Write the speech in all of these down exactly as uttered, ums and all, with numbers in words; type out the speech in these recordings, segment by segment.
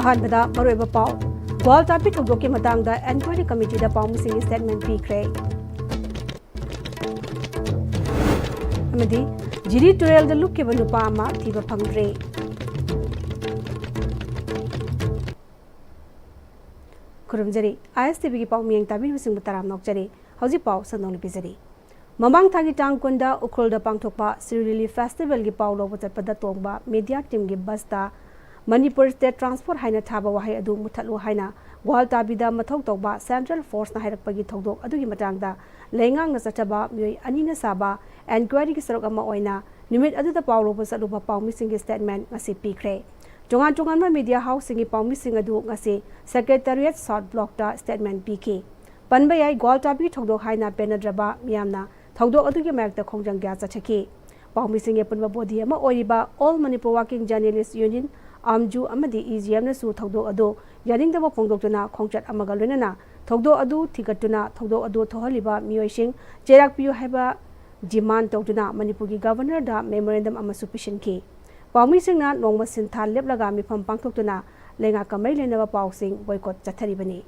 ꯑꯍꯥꯟꯕꯗ ꯃꯔꯨꯑꯣꯏꯕ ꯄꯥꯎ꯫ ꯒ꯭ꯋꯥꯜ ꯇꯥꯕꯤ ꯊꯧꯗꯣꯛꯀꯤ ꯃꯇꯥꯡꯗ ꯏꯟꯀ꯭ꯋꯥꯏꯔꯤ ꯀꯃꯤꯇꯤꯗ ꯄꯥꯎꯃꯤꯁꯤꯡꯒꯤ ꯁ꯭ꯇꯦꯠꯃꯦꯟ ꯄꯤꯈ꯭ꯔꯦ꯫ ꯑꯃꯗꯤ ꯖꯤꯔꯤ ꯇꯨꯔꯦꯜꯗ ꯂꯨꯞꯈꯤꯕ ꯅꯨꯄꯥ ꯑꯃ ꯊꯤꯕ ꯐꯪꯗ꯭ꯔꯦ꯫ ꯈꯨꯔꯨꯝꯖꯔꯤ꯫ ꯑꯥꯏ ꯑꯦꯁ ꯇꯤ ꯚꯤꯒꯤ ꯄꯥꯎ ꯃꯤꯠꯌꯦꯡ ꯇꯥꯕꯤꯔꯤꯕꯁꯤꯡꯕꯨ ꯇꯔꯥꯝꯅ ꯑꯣꯛꯆꯔꯤ꯫ ꯍꯧꯖꯤꯛ ꯄꯥꯎ ꯁꯟꯗꯣꯛꯅ ꯄꯤꯖꯔꯤ꯫ ꯃꯃꯥꯡ ꯊꯥꯒꯤ ꯇꯥꯡ ꯀꯨꯟꯗ ꯎꯈ꯭ꯔꯨꯜꯗ ꯄꯥꯡꯊꯣꯛꯄ ꯁꯤꯔꯨꯏ ꯂꯤꯂꯤ ꯐꯦꯁꯇꯤꯚꯦꯜꯒꯤ ꯄꯥꯎ ꯂꯧꯕ ꯆꯠꯄꯗ ꯇꯣꯡꯕ ꯃꯤꯗꯤꯌꯥ ꯇꯤꯝꯒꯤ ꯕꯁꯇ ꯃꯅꯤꯄꯨꯔ ꯁ꯭ꯇꯦꯠ ꯇ꯭ꯔꯥꯟꯁꯄꯣꯔꯠ ꯍꯥꯏꯅ ꯊꯥꯕ ꯋꯥꯍꯩ ꯑꯗꯨ ꯃꯨꯠꯊꯠꯂꯨ ꯍꯥꯏꯅ ꯒ꯭ꯋꯥꯜ ꯇꯥꯕꯤꯗ ꯃꯊꯧ ꯇꯧꯕ ꯁꯦꯟꯇ꯭ꯔꯦꯜ ꯐꯣꯔꯁꯅ ꯍꯥꯏꯔꯛꯄꯒꯤ ꯊꯧꯗꯣꯛ ꯑꯗꯨꯒꯤ ꯃꯇꯥꯡꯗ ꯂꯩꯉꯥꯛꯅ ꯆꯠꯊꯕ ꯃꯤꯑꯣꯏ ꯑꯅꯤꯅ ꯁꯥꯕ ꯏꯟꯀ꯭ꯋꯥꯏꯔꯤꯒꯤ ꯁꯔꯨꯛ ꯑꯃ ꯑꯣꯏꯅ ꯅꯨꯃꯤꯠ ꯑꯗꯨꯗ ꯄꯥꯎ ꯂꯧꯕ ꯆꯠꯂꯨꯕ ꯄꯥꯎꯃꯤꯁꯤꯡꯒꯤ ꯁ꯭ꯇꯦꯠꯃꯦꯟ ꯉꯁꯤ ꯄꯤꯈ꯭ꯔꯦ꯫ ꯇꯣꯉꯥꯟ ꯇꯣꯉꯥꯟꯕ ꯃꯤꯗꯤꯌꯥ ꯍꯥꯎꯁꯁꯤꯡꯒꯤ ꯄꯥꯎꯃꯤꯁꯤꯡ ꯑꯗꯨ ꯉꯁꯤ ꯁꯦꯀ꯭ꯔꯦꯇꯔꯤꯌꯦꯠ ꯁꯥꯎꯠ ꯕ꯭ꯂꯣꯛꯇ ꯁ꯭ꯇꯦꯠꯃꯦꯟ ꯄꯤꯈꯤ꯫ ꯄꯟꯕ ꯌꯥꯏ, ꯒ꯭ꯋꯥꯜ ꯇꯥꯕꯤꯒꯤ ꯊꯧꯗꯣꯛ ꯍꯥꯏꯅ ꯄꯦꯟꯅꯗ꯭ꯔꯕ ꯃꯤꯌꯥꯝꯅ ꯊꯧꯗꯣꯛ ꯑꯗꯨꯒꯤ ꯃꯥꯌꯣꯛꯇ ꯈꯣꯡꯖꯪ ꯀꯌꯥ ꯆꯠꯊꯈꯤ꯫ ꯄꯥꯎꯃꯤꯁꯤꯡꯒꯤ ꯑꯄꯨꯟꯕ ꯕꯣꯗꯤ ꯑꯃ ꯑꯣꯏꯔꯤꯕ All Manipur Working Journalist Union, ꯑꯥꯝꯖꯨ ꯑꯃꯗꯤ ꯏ ꯖꯤ ꯑꯦꯝꯅꯁꯨ ꯊꯧꯗꯣꯛ ꯑꯗꯨ ꯌꯥꯅꯤꯡꯗꯕ ꯐꯣꯡꯗꯣꯛꯇꯨꯅ ꯈꯣꯡꯆꯠ ꯑꯃꯒ ꯂꯣꯏꯅꯅ ꯊꯧꯗꯣꯛ ꯑꯗꯨ ꯊꯤꯒꯠꯇꯨꯅ ꯊꯧꯗꯣꯛ ꯑꯗꯨ ꯊꯣꯛꯍꯜꯂꯤꯕ ꯃꯤꯑꯣꯏꯁꯤꯡ ꯆꯩꯔꯥꯛ ꯄꯤꯌꯨ ꯍꯥꯏꯕ ꯗꯤꯃꯥꯟ ꯇꯧꯗꯨꯅ ꯃꯅꯤꯄꯨꯔꯒꯤ ꯒꯕꯔꯅꯔꯗ ꯃꯦꯃꯣꯔꯦꯟꯗꯝ ꯑꯃꯁꯨ ꯄꯤꯁꯤꯟꯈꯤ꯫ ꯄꯥꯎꯃꯤꯁꯤꯡꯅ ꯅꯣꯡꯃ ꯁꯤꯟꯊꯥ ꯂꯦꯞꯂꯒ ꯃꯤꯐꯝ ꯄꯥꯡꯊꯣꯛꯇꯨꯅ ꯂꯩꯉꯥꯛꯀ ꯃꯔꯤ ꯂꯩꯅꯕ ꯄꯥꯎꯁꯤꯡ ꯕꯣꯏꯀꯣꯠ ꯆꯠꯊꯔꯤꯕꯅꯤ꯫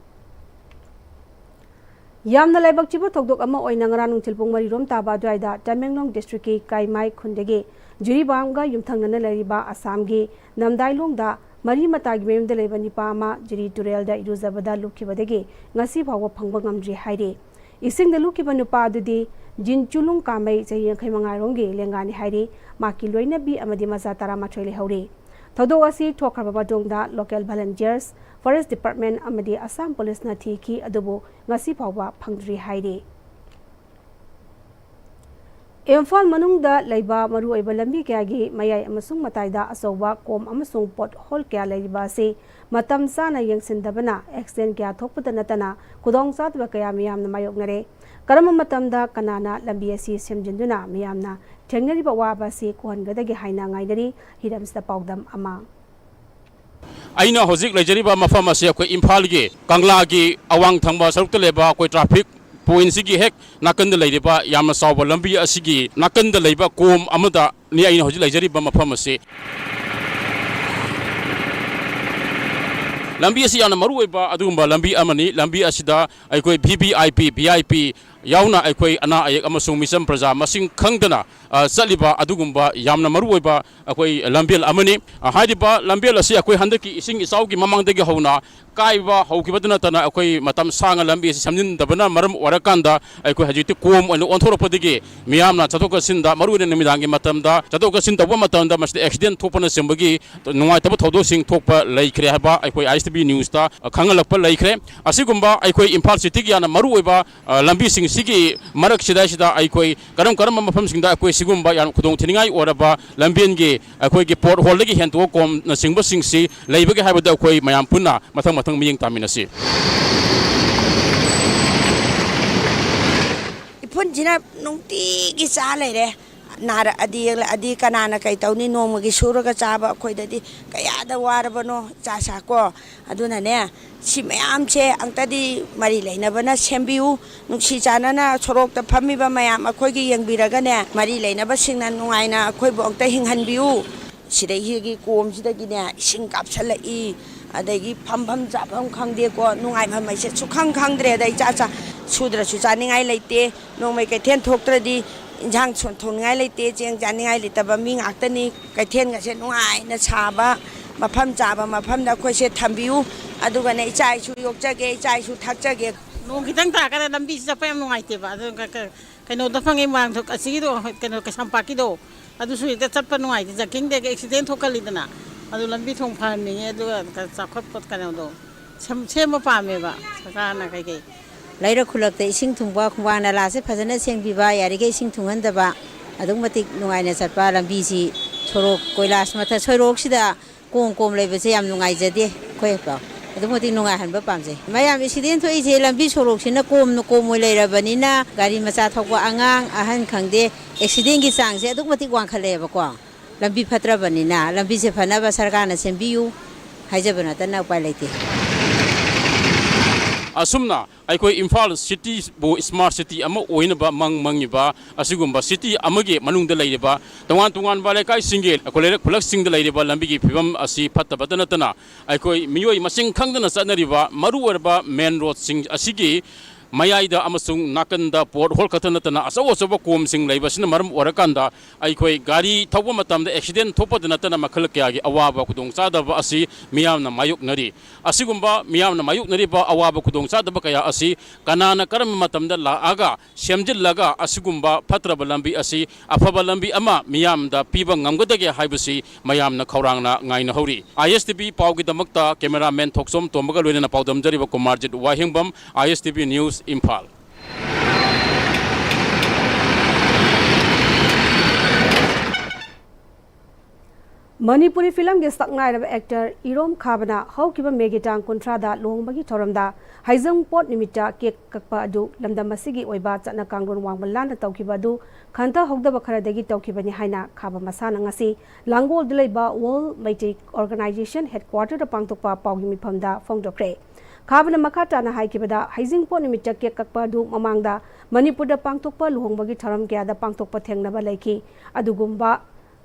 ꯌꯥꯝꯅ ꯂꯥꯏꯕꯛ ꯊꯤꯕ ꯊꯧꯗꯣꯛ ꯑꯃ ꯑꯣꯏꯅ ꯉꯔꯥꯡ ꯅꯨꯡꯊꯤꯜ ꯄꯨꯡ ꯃꯔꯤ ꯔꯣꯝ ꯇꯥꯕ ꯑꯗꯨꯋꯥꯏꯗ ꯇꯃꯦꯡꯂꯣꯡ ꯗꯤꯁꯇ꯭ꯔꯤꯛꯀꯤ ꯀꯥꯏꯃꯥꯏ ꯈꯨꯟꯗꯒꯤ ꯖꯤꯔꯤꯕꯥꯝꯒ ꯌꯨꯝꯊꯪꯅꯅ ꯂꯩꯔꯤꯕ ꯑꯁꯥꯝꯒꯤ ꯅꯝꯗꯥꯏꯂꯣꯡꯗ ꯃꯔꯤ ꯃꯇꯥꯒꯤ ꯃꯌꯨꯝꯗ ꯂꯩꯕ ꯅꯨꯄꯥ ꯑꯃ ꯖꯤꯔꯤ ꯇꯨꯔꯦꯜꯗ ꯏꯔꯨꯖꯕꯗ ꯂꯨꯞꯈꯤꯕꯗꯒꯤ ꯉꯁꯤ ꯐꯥꯎꯕ ꯐꯪꯕ ꯉꯝꯗ꯭ꯔꯤ ꯍꯥꯏꯔꯤ꯫ ꯏꯁꯤꯡꯗ ꯂꯨꯞꯈꯤꯕ ꯅꯨꯄꯥ ꯑꯗꯨꯗꯤ ꯖꯤꯟꯆꯨꯂꯨꯡ ꯀꯥꯃꯩ, ꯆꯍꯤ ꯌꯥꯡꯈꯩ ꯃꯉꯥ ꯔꯣꯝꯒꯤ ꯂꯦꯡꯒꯥꯅꯤ ꯍꯥꯏꯔꯤ꯫ ꯃꯍꯥꯛꯀꯤ ꯂꯣꯏꯅꯕꯤ ꯑꯃꯗꯤ ꯃꯆꯥ ꯇꯔꯥꯃꯥꯊꯣꯏ ꯂꯩꯍꯧꯔꯤ꯫ ꯊꯧꯗꯣꯛ ꯑꯁꯤ ꯊꯣꯛꯈ꯭ꯔꯕ ꯃꯇꯨꯡꯗ local volunteers, forest department ꯑꯃꯗꯤ ꯑꯁꯥꯝ ꯄꯨꯂꯤꯁꯅ ꯊꯤꯈꯤ, ꯑꯗꯨꯕꯨ ꯉꯁꯤ ꯐꯥꯎꯕ ꯐꯪꯗ꯭ꯔꯤ ꯍꯥꯏꯔꯤ꯫ ꯏꯝꯐꯥꯜ ꯃꯅꯨꯡꯗ ꯂꯩꯕ ꯃꯔꯨꯑꯣꯏꯕ ꯂꯝꯕꯤ ꯀꯌꯥꯒꯤ ꯃꯌꯥꯏ ꯑꯃꯁꯨꯡ ꯃꯇꯥꯏꯗ ꯑꯆꯧꯕ ꯀꯣꯝ ꯑꯃꯁꯨꯡ pothole ꯀꯌꯥ ꯂꯩꯔꯤꯕ ꯑꯁꯤ ꯃꯇꯝ ꯆꯥꯅ ꯌꯦꯡꯁꯤꯟꯗꯕꯅ accident ꯀꯌꯥ ꯊꯣꯛꯄꯗ ꯅꯠꯇꯅ ꯈꯨꯗꯣꯡꯆꯥꯗꯕ ꯀꯌꯥ ꯃꯤꯌꯥꯝꯅ ꯃꯥꯌꯣꯛꯅꯔꯦ꯫ ꯀꯔꯝꯕ ꯃꯇꯝꯗ ꯀꯅꯥꯅ ꯂꯝꯕꯤ ꯑꯁꯤ ꯁꯦꯝꯖꯤꯟꯗꯨꯅ ꯃꯤꯌꯥꯝꯅ ꯊꯦꯡꯅꯔꯤꯕ ꯑꯋꯥꯕ ꯑꯁꯤ ꯀꯣꯛꯍꯟꯒꯗꯒꯦ ꯍꯥꯏꯅ ꯉꯥꯏꯅꯔꯤ꯫ ꯍꯤꯔꯝꯁꯤꯗ ꯄꯥꯎꯗꯝ ꯑꯃ꯫ ꯑꯩꯅ ꯍꯧꯖꯤꯛ ꯂꯩꯖꯔꯤꯕ ꯃꯐꯝ ꯑꯁꯤ ꯑꯩꯈꯣꯏ ꯏꯝꯐꯥꯜꯒꯤ ꯀꯪꯂꯥꯒꯤ ꯑꯋꯥꯡ ꯊꯪꯕ ꯁꯔꯨꯛꯇ ꯂꯩꯕ ꯑꯩꯈꯣꯏ traffic pointꯁꯤꯒꯤ ꯍꯦꯛ ꯅꯥꯀꯟꯗ ꯂꯩꯔꯤꯕ ꯌꯥꯝꯅ ꯆꯥꯎꯕ ꯂꯝꯕꯤ ꯑꯁꯤꯒꯤ ꯅꯥꯀꯟꯗꯅꯤ ꯑꯩꯅ ꯍꯧꯖꯤꯛ ꯂꯩꯖꯔꯤꯕ ꯃꯐꯝ ꯑꯁꯤ꯫ ꯂꯝꯕꯤ ꯑꯁꯤ ꯌꯥꯝꯅ ꯃꯔꯨ ꯑꯣꯏꯕ ꯑꯗꯨꯒꯨꯝꯕ ꯂꯝꯕꯤ ꯑꯃꯅꯤ꯫ ꯂꯝꯕꯤ ꯑꯁꯤꯗ ꯑꯩꯈꯣꯏ V V I P, V I P ꯌꯥꯎꯅ ꯑꯩꯈꯣꯏ ꯑꯅꯥ ꯑꯌꯦꯛ ꯑꯃꯁꯨꯡ ꯃꯤꯆꯝ ꯄ꯭ꯔꯖꯥ ꯃꯁꯤꯡ ꯈꯪꯗꯅ, ꯑ, ꯆꯠꯂꯤꯕ ꯑꯗꯨꯒꯨꯝꯕ ꯌꯥꯝꯅ ꯃꯔꯨ ꯑꯣꯏꯕ ꯑꯩꯈꯣꯏ ꯂꯝꯕꯦꯜ ꯑꯃꯅꯤ꯫ ꯑ, ꯍꯥꯏꯔꯤꯕ ꯂꯝꯕꯦꯜ ꯑꯁꯤ ꯑꯩꯈꯣꯏ ꯍꯟꯗꯛꯀꯤ ꯏꯁꯤꯡ ꯏꯆꯥꯎꯒꯤ ꯃꯃꯥꯡꯗꯒꯤ ꯍꯧꯅ ꯀꯥꯏꯕ ꯍꯧꯈꯤꯕꯗ ꯅꯠꯇꯅ ꯑꯩꯈꯣꯏ ꯃꯇꯝ ꯁꯥꯡꯅ ꯂꯝꯕꯤ ꯑꯁꯤ ꯁꯦꯝꯖꯤꯟꯗꯕꯅ ꯃꯔꯝ ꯑꯣꯏꯔꯀꯥꯟꯗ ꯑꯩꯈꯣꯏ ꯍꯧꯖꯤꯛꯇꯤ ꯀꯣꯝ ꯑꯣꯏꯅ ꯑꯣꯟꯊꯣꯔꯛꯄꯗꯒꯤ ꯃꯤꯌꯥꯝꯅ ꯆꯠꯊꯣꯛ ꯆꯠꯁꯤꯟꯗ, ꯃꯔꯨꯑꯣꯏꯅ ꯅꯨꯃꯤꯗꯥꯡꯒꯤ ꯃꯇꯝꯗ ꯆꯠꯊꯣꯛ ꯆꯠꯁꯤꯟ ꯇꯧꯕ ꯃꯇꯝꯗ ꯃꯁꯤꯗ ꯑꯦꯛꯁꯤꯗꯦꯟ ꯊꯣꯛꯄꯅꯆꯤꯡꯕꯒꯤ ꯅꯨꯡꯉꯥꯏꯇꯕ ꯊꯧꯗꯣꯛꯁꯤꯡ ꯊꯣꯛꯄ ꯂꯩꯈ꯭ꯔꯦ ꯍꯥꯏꯕ ꯑꯩꯈꯣꯏ ꯑꯥꯏ ꯑꯦꯁ ꯇꯤ ꯚꯤ ꯅ꯭ꯌꯨꯁꯇ ꯈꯪꯍꯜꯂꯛꯄ ꯂꯩꯈ꯭ꯔꯦ꯫ ꯑꯁꯤꯒꯨꯝꯕ ꯑꯩꯈꯣꯏ ꯏꯝꯐꯥꯜ ꯁꯤꯇꯤꯒꯤ ꯌꯥꯝꯅ ꯃꯔꯨꯑꯣꯏꯕ, ꯑ, ꯂꯝꯕꯤꯁꯤꯡꯁꯤꯒꯤ ꯃꯔꯛꯁꯤꯗ, ꯁꯤꯗ ꯑꯩꯈꯣꯏ ꯀꯔꯝ ꯀꯔꯝꯕ ꯃꯐꯝꯁꯤꯡꯗ ꯑꯩꯈꯣꯏ ꯁꯤꯒꯨꯝꯕ ꯌꯥꯝ ꯈꯨꯗꯣꯡ ꯊꯤꯅꯤꯡꯉꯥꯏ ꯑꯣꯏꯔꯕ ꯂꯝꯕꯦꯟꯒꯤ ꯑꯩꯈꯣꯏꯒꯤ ꯄꯣꯠ ꯍꯣꯜꯗꯒꯤ ꯍꯦꯟꯗꯣꯛꯑ ꯀꯣꯝꯅꯆꯤꯡꯕꯁꯤꯡꯁꯤ ꯂꯩꯕꯒꯦ ꯍꯥꯏꯕꯗ ꯑꯩꯈꯣꯏ ꯃꯌꯥꯝ ꯄꯨꯟꯅ ꯃꯊꯪ ꯃꯊꯪ ꯃꯤꯠꯌꯦꯡ ꯇꯥꯃꯤꯟꯅꯁꯤ꯫ ꯏꯐꯨꯟꯁꯤꯅ ꯅꯨꯡꯇꯤꯒꯤ ꯆꯥ ꯂꯩꯔꯦ꯫ ꯅꯥꯔꯛꯑꯗꯤ ꯌꯦꯛꯂꯛꯑꯗꯤ ꯀꯅꯥꯅ ꯀꯩ ꯇꯧꯅꯤ? ꯅꯣꯡꯃꯒꯤ ꯁꯨꯔꯒ ꯆꯥꯕ ꯑꯩꯈꯣꯏꯗꯗꯤ ꯀꯌꯥꯗ ꯋꯥꯔꯕꯅꯣ ꯏꯆꯥ ꯏꯁꯥ ꯀꯣ꯫ ꯑꯗꯨꯅꯅꯦ, ꯁꯤ ꯃꯌꯥꯝꯁꯦ ꯑꯝꯇꯗꯤ ꯃꯔꯤ ꯂꯩꯅꯕꯅ ꯁꯦꯝꯕꯤꯌꯨ꯫ ꯅꯨꯡꯁꯤ ꯆꯥꯟꯅꯅ ꯁꯣꯔꯣꯛꯇ ꯐꯝꯃꯤꯕ ꯃꯌꯥꯝ ꯑꯩꯈꯣꯏꯒꯤ ꯌꯦꯡꯕꯤꯔꯒꯅꯦ, ꯃꯔꯤ ꯂꯩꯅꯕꯁꯤꯡꯅ ꯅꯨꯡꯉꯥꯏꯅ ꯑꯩꯈꯣꯏꯕꯨ ꯑꯝꯇ ꯍꯤꯡꯍꯟꯕꯤꯌꯨ꯫ ꯁꯤꯗꯩꯁꯤꯒꯤ ꯀꯣꯝꯁꯤꯗꯒꯤꯅꯦ ꯏꯁꯤꯡ ꯀꯥꯞꯁꯤꯜꯂꯛꯏ, ꯑꯗꯒꯤ ꯐꯝꯐꯝ ꯆꯥꯐꯝ ꯈꯪꯗꯦꯀꯣ, ꯅꯨꯡꯉꯥꯏꯐꯝ ꯍꯥꯏꯁꯦ ꯁꯨꯈꯪ ꯈꯪꯗ꯭ꯔꯦꯗ꯫ ꯏꯆꯥ ꯆꯥ-, ꯁꯨꯗ꯭ꯔꯁꯨ ꯆꯥꯅꯤꯡꯉꯥꯏ ꯂꯩꯇꯦ, ꯅꯣꯡꯃꯩ ꯀꯩꯊꯦꯜ ꯊꯣꯛꯇ꯭ꯔꯗꯤ ꯏꯟꯁꯥꯡ ꯁꯣꯟ-, ꯊꯣꯡꯅꯤꯡꯉꯥꯏ ꯂꯩꯇꯦ, ꯆꯦꯡ ꯆꯥꯅꯤꯡꯉꯥꯏ ꯂꯩꯇꯕ ꯃꯤ ꯉꯥꯛꯇꯅꯤ꯫ ꯀꯩꯊꯦꯜꯒꯁꯦ ꯅꯨꯡꯉꯥꯏꯅ ꯁꯥꯕ, ꯃꯐꯝ ꯆꯥꯕ ꯃꯐꯝꯗ ꯑꯩꯈꯣꯏꯁꯦ ꯊꯝꯕꯤꯌꯨ꯫ ꯑꯗꯨꯒꯅꯦ, ꯏꯆꯥ ꯏꯁꯨ ꯌꯣꯛꯆꯒꯦ, ꯏꯆꯥ ꯏꯁꯨ ꯊꯥꯛꯆꯒꯦ꯫ ꯅꯣꯡ ꯈꯤꯇꯪ ꯇꯥꯔꯀꯥꯟꯗ ꯂꯝꯕꯤꯁꯤ ꯆꯠꯄ ꯌꯥꯝ ꯅꯨꯡꯉꯥꯏꯇꯦꯕ꯫ ꯑꯗꯨ ꯀ-, ꯀ-, ꯀꯩꯅꯣꯗ ꯐꯪꯉꯤ, ꯃꯣꯏꯔꯥꯡꯊꯣꯛ ꯑꯁꯤꯒꯤꯗꯣ, ꯀꯩꯅꯣ, ꯀꯩꯁꯥꯝꯄꯥꯠꯀꯤꯗꯣ, ꯑꯗꯨꯁꯨ ꯍꯦꯛꯇ ꯆꯠꯄ ꯅꯨꯡꯉꯥꯏꯇꯦ, ꯖꯛꯀꯤꯡꯗꯒꯤ ꯑꯦꯛꯁꯤꯗꯦꯟ ꯊꯣꯛꯀꯜꯂꯤꯗꯅ꯫ ꯑꯗꯨ ꯂꯝꯕꯤ ꯊꯣꯡ ꯐꯍꯟꯅꯤꯡꯉꯦ, ꯑꯗꯨꯒ ꯆꯥꯎꯈꯠꯄ ꯀꯩꯅꯣꯗꯣ ꯁꯦꯝ-, ꯁꯦꯝꯕ ꯄꯥꯝꯃꯦꯕ ꯁꯔꯀꯥꯔꯅ ꯀꯩꯀꯩ꯫ ꯂꯩꯔꯛ ꯈꯨꯜꯂꯛꯇ ꯏꯁꯤꯡ ꯊꯨꯡꯕ, ꯈꯣꯡꯕꯥꯟ ꯅꯂꯥꯁꯦ ꯐꯖꯅ ꯁꯦꯡꯕꯤꯕ, ꯌꯥꯔꯤꯈꯩ ꯏꯁꯤꯡ ꯊꯨꯡꯍꯟꯗꯕ, ꯑꯗꯨꯛ ꯃꯇꯤꯛ ꯅꯨꯡꯉꯥꯏꯅ ꯆꯠꯄ ꯂꯝꯕꯤꯁꯤ, ꯁꯣꯔꯣꯛ ꯀꯣꯏꯂꯥꯁ ꯃꯊꯛ ꯁꯣꯔꯣꯛꯁꯤꯗ ꯀꯣꯝ ꯀꯣꯝ ꯂꯩꯕꯁꯦ ꯌꯥꯝ ꯅꯨꯡꯉꯥꯏꯖꯗꯦ ꯑꯩꯈꯣꯏ꯫ ꯑꯗꯨꯛ ꯃꯇꯤꯛ ꯅꯨꯡꯉꯥꯏꯍꯟꯕ ꯄꯥꯝꯖꯩ꯫ ꯃꯌꯥꯝ ꯑꯦꯛꯁꯤꯗꯦꯟ ꯊꯣꯛꯏꯁꯦ ꯂꯝꯕꯤ ꯁꯣꯔꯣꯛꯁꯤꯅ ꯀꯣꯝꯅ ꯀꯣꯝꯃꯣꯏ ꯂꯩꯔꯕꯅꯤꯅ, ꯒꯥꯔꯤ ꯃꯆꯥ ꯊꯧꯕ ꯑꯉꯥꯡ ꯑꯍꯟ ꯈꯪꯗꯦ, ꯑꯦꯛꯁꯤꯗꯦꯟꯒꯤ ꯆꯥꯡꯁꯦ ꯑꯗꯨꯛ ꯃꯇꯤꯛ ꯋꯥꯡꯈꯠꯂꯛꯑꯦꯕꯀꯣ꯫ ꯂꯝꯕꯤ ꯐꯠꯇ꯭ꯔꯕꯅꯤꯅ ꯂꯝꯕꯤꯁꯦ ꯐꯅꯕ ꯁꯔꯀꯥꯔꯅ ꯁꯦꯝꯕꯤꯌꯨ ꯍꯥꯏꯖꯕ ꯅꯠꯇꯅ ꯎꯄꯥꯏ ꯂꯩꯇꯦ꯫ ꯑꯁꯨꯝꯅ ꯑꯩꯈꯣꯏ ꯏꯝꯐꯥꯜ ꯁꯤꯇꯤꯕꯨ ꯁ꯭ꯃꯥꯔꯠ ꯁꯤꯇꯤ ꯑꯃ ꯑꯣꯏꯅꯕ ꯃꯪ ꯃꯪꯉꯤꯕ ꯑꯁꯤꯒꯨꯝꯕ ꯁꯤꯇꯤ ꯑꯃꯒꯤ ꯃꯅꯨꯡꯗ ꯂꯩꯔꯤꯕ ꯇꯣꯉꯥꯟ ꯇꯣꯉꯥꯟꯕ ꯂꯩꯀꯥꯏꯁꯤꯡꯒꯤ ꯈꯨꯂꯩꯔꯛ ꯈꯨꯂꯛꯁꯤꯡꯗ ꯂꯩꯔꯤꯕ ꯂꯝꯕꯤꯒꯤ ꯐꯤꯕꯝ ꯑꯁꯤ ꯐꯠꯇꯕꯇ ꯅꯠꯇꯅ ꯑꯩꯈꯣꯏ ꯃꯤꯑꯣꯏ ꯃꯁꯤꯡ ꯈꯪꯗꯅ ꯆꯠꯅꯔꯤꯕ ꯃꯔꯨ ꯑꯣꯏꯔꯕ ꯃꯦꯟ ꯔꯣꯗꯁꯤꯡ ꯑꯁꯤꯒꯤ ꯃꯌꯥꯏꯗ ꯑꯃꯁꯨꯡ ꯅꯥꯀꯟꯗ ꯄꯣꯠ ꯍꯣꯜ ꯈꯛꯇ ꯅꯠꯇꯅ ꯑꯆꯧ ꯑꯆꯧꯕ ꯀꯣꯝꯁꯤꯡ ꯂꯩꯕꯁꯤꯅ ꯃꯔꯝ ꯑꯣꯏꯔꯀꯥꯟꯗ ꯑꯩꯈꯣꯏ ꯒꯥꯔꯤ ꯊꯧꯕ ꯃꯇꯝꯗ ꯑꯦꯛꯁꯤꯗꯦꯟ ꯊꯣꯛꯄꯗ ꯅꯠꯇꯅ ꯃꯈꯜ ꯀꯌꯥꯒꯤ ꯑꯋꯥꯕ ꯈꯨꯗꯣꯡꯆꯥꯗꯕ ꯑꯁꯤ ꯃꯤꯌꯥꯝꯅ ꯃꯥꯌꯣꯛꯅꯔꯤ꯫ ꯑꯁꯤꯒꯨꯝꯕ ꯃꯤꯌꯥꯝꯅ ꯃꯥꯌꯣꯛꯅꯔꯤꯕ ꯑꯋꯥꯕ ꯈꯨꯗꯣꯡꯆꯥꯗꯕ ꯀꯌꯥ ꯑꯁꯤ ꯀꯅꯥꯅ ꯀꯔꯝꯕ ꯃꯇꯝꯗ ꯂꯥꯛꯑꯒ ꯁꯦꯝꯖꯤꯜꯂꯒ ꯑꯁꯤꯒꯨꯝꯕ ꯐꯠꯇ꯭ꯔꯕ ꯂꯝꯕꯤ ꯑꯁꯤ ꯑꯐꯕ ꯂꯝꯕꯤ ꯑꯃ ꯃꯤꯌꯥꯝꯗ ꯄꯤꯕ ꯉꯝꯒꯗꯒꯦ ꯍꯥꯏꯕꯁꯤ ꯃꯌꯥꯝꯅ ꯈꯧꯔꯥꯡꯅ ꯉꯥꯏꯅꯍꯧꯔꯤ꯫ ꯑꯥꯏ ꯑꯦꯁ ꯇꯤ ꯚꯤ ꯄꯥꯎꯒꯤꯗꯃꯛꯇ ꯀꯦꯃꯦꯔꯥꯃꯦꯟ ꯊꯣꯛꯆꯣꯝ ꯇꯣꯝꯕꯒ ꯂꯣꯏꯅꯅ ꯄꯥꯎꯗꯝꯖꯔꯤꯕ ꯀꯨꯃꯥꯔꯖꯤꯠ ꯋꯥꯍꯦꯡꯕꯝ, I S T V news, Imphal. Manipuri ꯐꯤꯂꯝꯒꯤ ꯁꯛꯅꯥꯏꯔꯕ ꯑꯦꯛꯇꯔ ꯏꯔꯣꯝ ꯈꯥꯕꯅ ꯍꯧꯈꯤꯕ ꯃꯦꯒꯤ ꯇꯥꯡ ꯀꯨꯟꯊ꯭ꯔꯥꯗ ꯂꯨꯍꯣꯡꯕꯒꯤ ꯊꯧꯔꯝꯗ ꯍꯩꯖꯤꯡꯄꯣꯠ ꯅꯨꯃꯤꯠꯇ ꯀꯦꯛ ꯀꯛꯄ ꯑꯗꯨ ꯂꯝꯗꯝ ꯑꯁꯤꯒꯤ ꯑꯣꯏꯕ ꯆꯠꯅ ꯀꯥꯡꯂꯣꯟ ꯋꯥꯡꯃ ꯂꯥꯟꯅ ꯇꯧꯈꯤꯕ ꯑꯗꯨ ꯈꯟꯊꯍꯧꯗꯕ ꯈꯔꯗꯒꯤ ꯇꯧꯈꯤꯕꯅꯤ ꯍꯥꯏꯅ ꯈꯥꯕ ꯃꯁꯥꯅ ꯉꯁꯤ ꯂꯥꯡꯒꯣꯜꯗ ꯂꯩꯕ ꯋꯥꯔꯜ ꯃꯩꯇꯩ ꯑꯣꯔꯒꯅꯥꯏꯖꯦꯁꯟ ꯍꯦꯗꯀ꯭ꯋꯥꯇꯔꯗ ꯄꯥꯡꯊꯣꯛꯄ ꯄꯥꯎꯒꯤ ꯃꯤꯐꯝꯗ ꯐꯣꯡꯗꯣꯛꯈ꯭ꯔꯦ꯫ ꯈꯥꯕꯅ ꯃꯈꯥ ꯇꯥꯅ ꯍꯥꯏꯈꯤꯕꯗ, ꯍꯩꯖꯤꯡꯄꯣꯠ ꯅꯨꯃꯤꯠꯇ ꯀꯦꯛ ꯀꯛꯄ ꯑꯗꯨ ꯃꯃꯥꯡꯗ ꯃꯅꯤꯄꯨꯔꯗ ꯄꯥꯡꯊꯣꯛꯄ ꯂꯨꯍꯣꯡꯕꯒꯤ ꯊꯧꯔꯝ ꯀꯌꯥꯗ ꯄꯥꯡꯊꯣꯛꯄ ꯊꯦꯡꯅꯕ ꯂꯩꯈꯤ꯫ ꯑꯗꯨꯒꯨꯝꯕ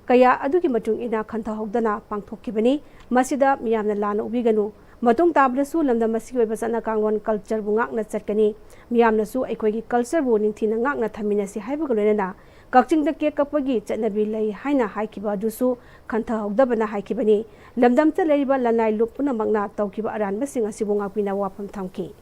ꯀꯌꯥ ꯑꯗꯨꯒꯤ ꯃꯇꯨꯡ ꯏꯟꯅ ꯈꯟꯊꯍꯧꯗꯅ ꯄꯥꯡꯊꯣꯛꯈꯤꯕꯅꯤ꯫ ꯃꯁꯤꯗ ꯃꯤꯌꯥꯝꯅ ꯂꯥꯟꯅ ꯎꯕꯤꯒꯅꯨ꯫ ꯃꯇꯨꯡ ꯇꯥꯕꯗꯁꯨ ꯂꯝꯗꯝ ꯑꯁꯤꯒꯤ ꯑꯣꯏꯕ ꯆꯠꯅ ꯀꯥꯡꯂꯣꯟ ꯀꯜꯆꯔꯕꯨ ꯉꯥꯛꯅ ꯆꯠꯀꯅꯤ꯫ ꯃꯤꯌꯥꯝꯅꯁꯨ ꯑꯩꯈꯣꯏꯒꯤ ꯀꯜꯆꯔꯕꯨ ꯅꯤꯡꯊꯤꯅ ꯉꯥꯛꯅ ꯊꯝꯃꯤꯟꯅꯁꯤ ꯍꯥꯏꯕꯒ ꯂꯣꯏꯅꯅ ꯀꯛꯆꯤꯡꯗ ꯀꯦꯛ ꯀꯛꯄꯒꯤ ꯆꯠꯅꯕꯤ ꯂꯩ ꯍꯥꯏꯅ ꯍꯥꯏꯈꯤꯕ ꯑꯗꯨꯁꯨ ꯈꯟꯊꯍꯧꯗꯕꯅ ꯍꯥꯏꯈꯤꯕꯅꯤ꯫ ꯂꯝꯗꯝꯇ ꯂꯩꯔꯤꯕ ꯂꯅꯥꯏ ꯂꯨꯞ ꯄꯨꯝꯅꯃꯛꯅ ꯇꯧꯈꯤꯕ ꯑꯔꯥꯟꯕꯁꯤꯡ ꯑꯁꯤꯕꯨ ꯉꯥꯛꯄꯤꯅꯕ ꯋꯥꯐꯝ ꯊꯝꯈꯤ꯫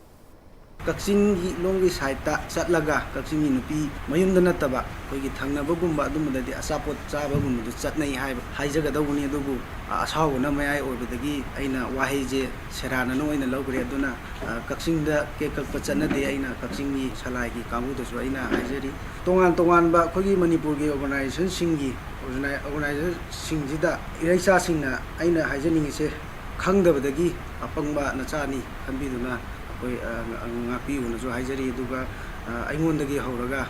ꯀꯛꯆꯤꯡꯒꯤ ꯂꯣꯝꯒꯤ ꯁꯥꯏꯠꯇ ꯆꯠꯂꯒ ꯀꯛꯆꯤꯡꯒꯤ ꯅꯨꯄꯤ ꯃꯌꯨꯝꯗ ꯅꯠꯇꯕ ꯑꯩꯈꯣꯏꯒꯤ ꯊꯪꯅꯕꯒꯨꯝꯕ ꯑꯗꯨꯝꯕꯗꯗꯤ ꯑꯆꯥꯄꯣꯠ ꯆꯥꯕꯒꯨꯝꯕꯗꯨ ꯆꯠꯅꯩ ꯍꯥꯏꯕ ꯍꯥꯏꯖꯒꯗꯧꯕꯅꯤ꯫ ꯑꯗꯨꯕꯨ, ꯑ, ꯑꯁꯥꯎꯕꯅ ꯃꯌꯥꯏ ꯑꯣꯏꯕꯗꯒꯤ ꯑꯩꯅ ꯋꯥꯍꯩꯁꯦ ꯁꯦꯔꯥꯟꯅꯅ ꯑꯣꯏꯅ ꯂꯧꯈ꯭ꯔꯦ꯫ ꯑꯗꯨꯅ, ꯑ, ꯀꯛꯆꯤꯡꯗ ꯀꯦꯛ ꯀꯛꯄ ꯆꯠꯅꯗꯦ꯫ ꯑꯩꯅ ꯀꯛꯆꯤꯡꯒꯤ ꯁꯂꯥꯏꯒꯤ ꯀꯥꯡꯕꯨꯗꯁꯨ ꯑꯩꯅ ꯍꯥꯏꯖꯔꯤ꯫ ꯇꯣꯉꯥꯟ ꯇꯣꯉꯥꯟꯕ ꯑꯩꯈꯣꯏꯒꯤ ꯃꯅꯤꯄꯨꯔꯒꯤ ꯑꯣꯔꯒꯅꯥꯏꯖꯦꯁꯟꯁꯤꯡꯒꯤ, ꯑꯣꯔꯒꯅꯥꯏ-, ꯑꯣꯔꯒꯅꯥꯏꯖꯔꯁꯤꯡꯁꯤꯗ ꯏꯔꯩꯆꯥꯁꯤꯡꯅ ꯑꯩꯅ ꯍꯥꯏꯖꯅꯤꯡꯉꯤꯁꯦ, ꯈꯪꯗꯕꯗꯒꯤ ꯑꯄꯪꯕ ꯅꯆꯥꯅꯤ ꯈꯟꯕꯤꯗꯨꯅ ꯑꯩꯈꯣꯏ, ꯑ, ꯉ-, ꯉꯥꯛꯄꯤꯌꯨꯅꯁꯨ ꯍꯥꯏꯖꯔꯤ꯫ ꯑꯗꯨꯒ, ꯑ, ꯑꯩꯉꯣꯟꯗꯒꯤ ꯍꯧꯔꯒ,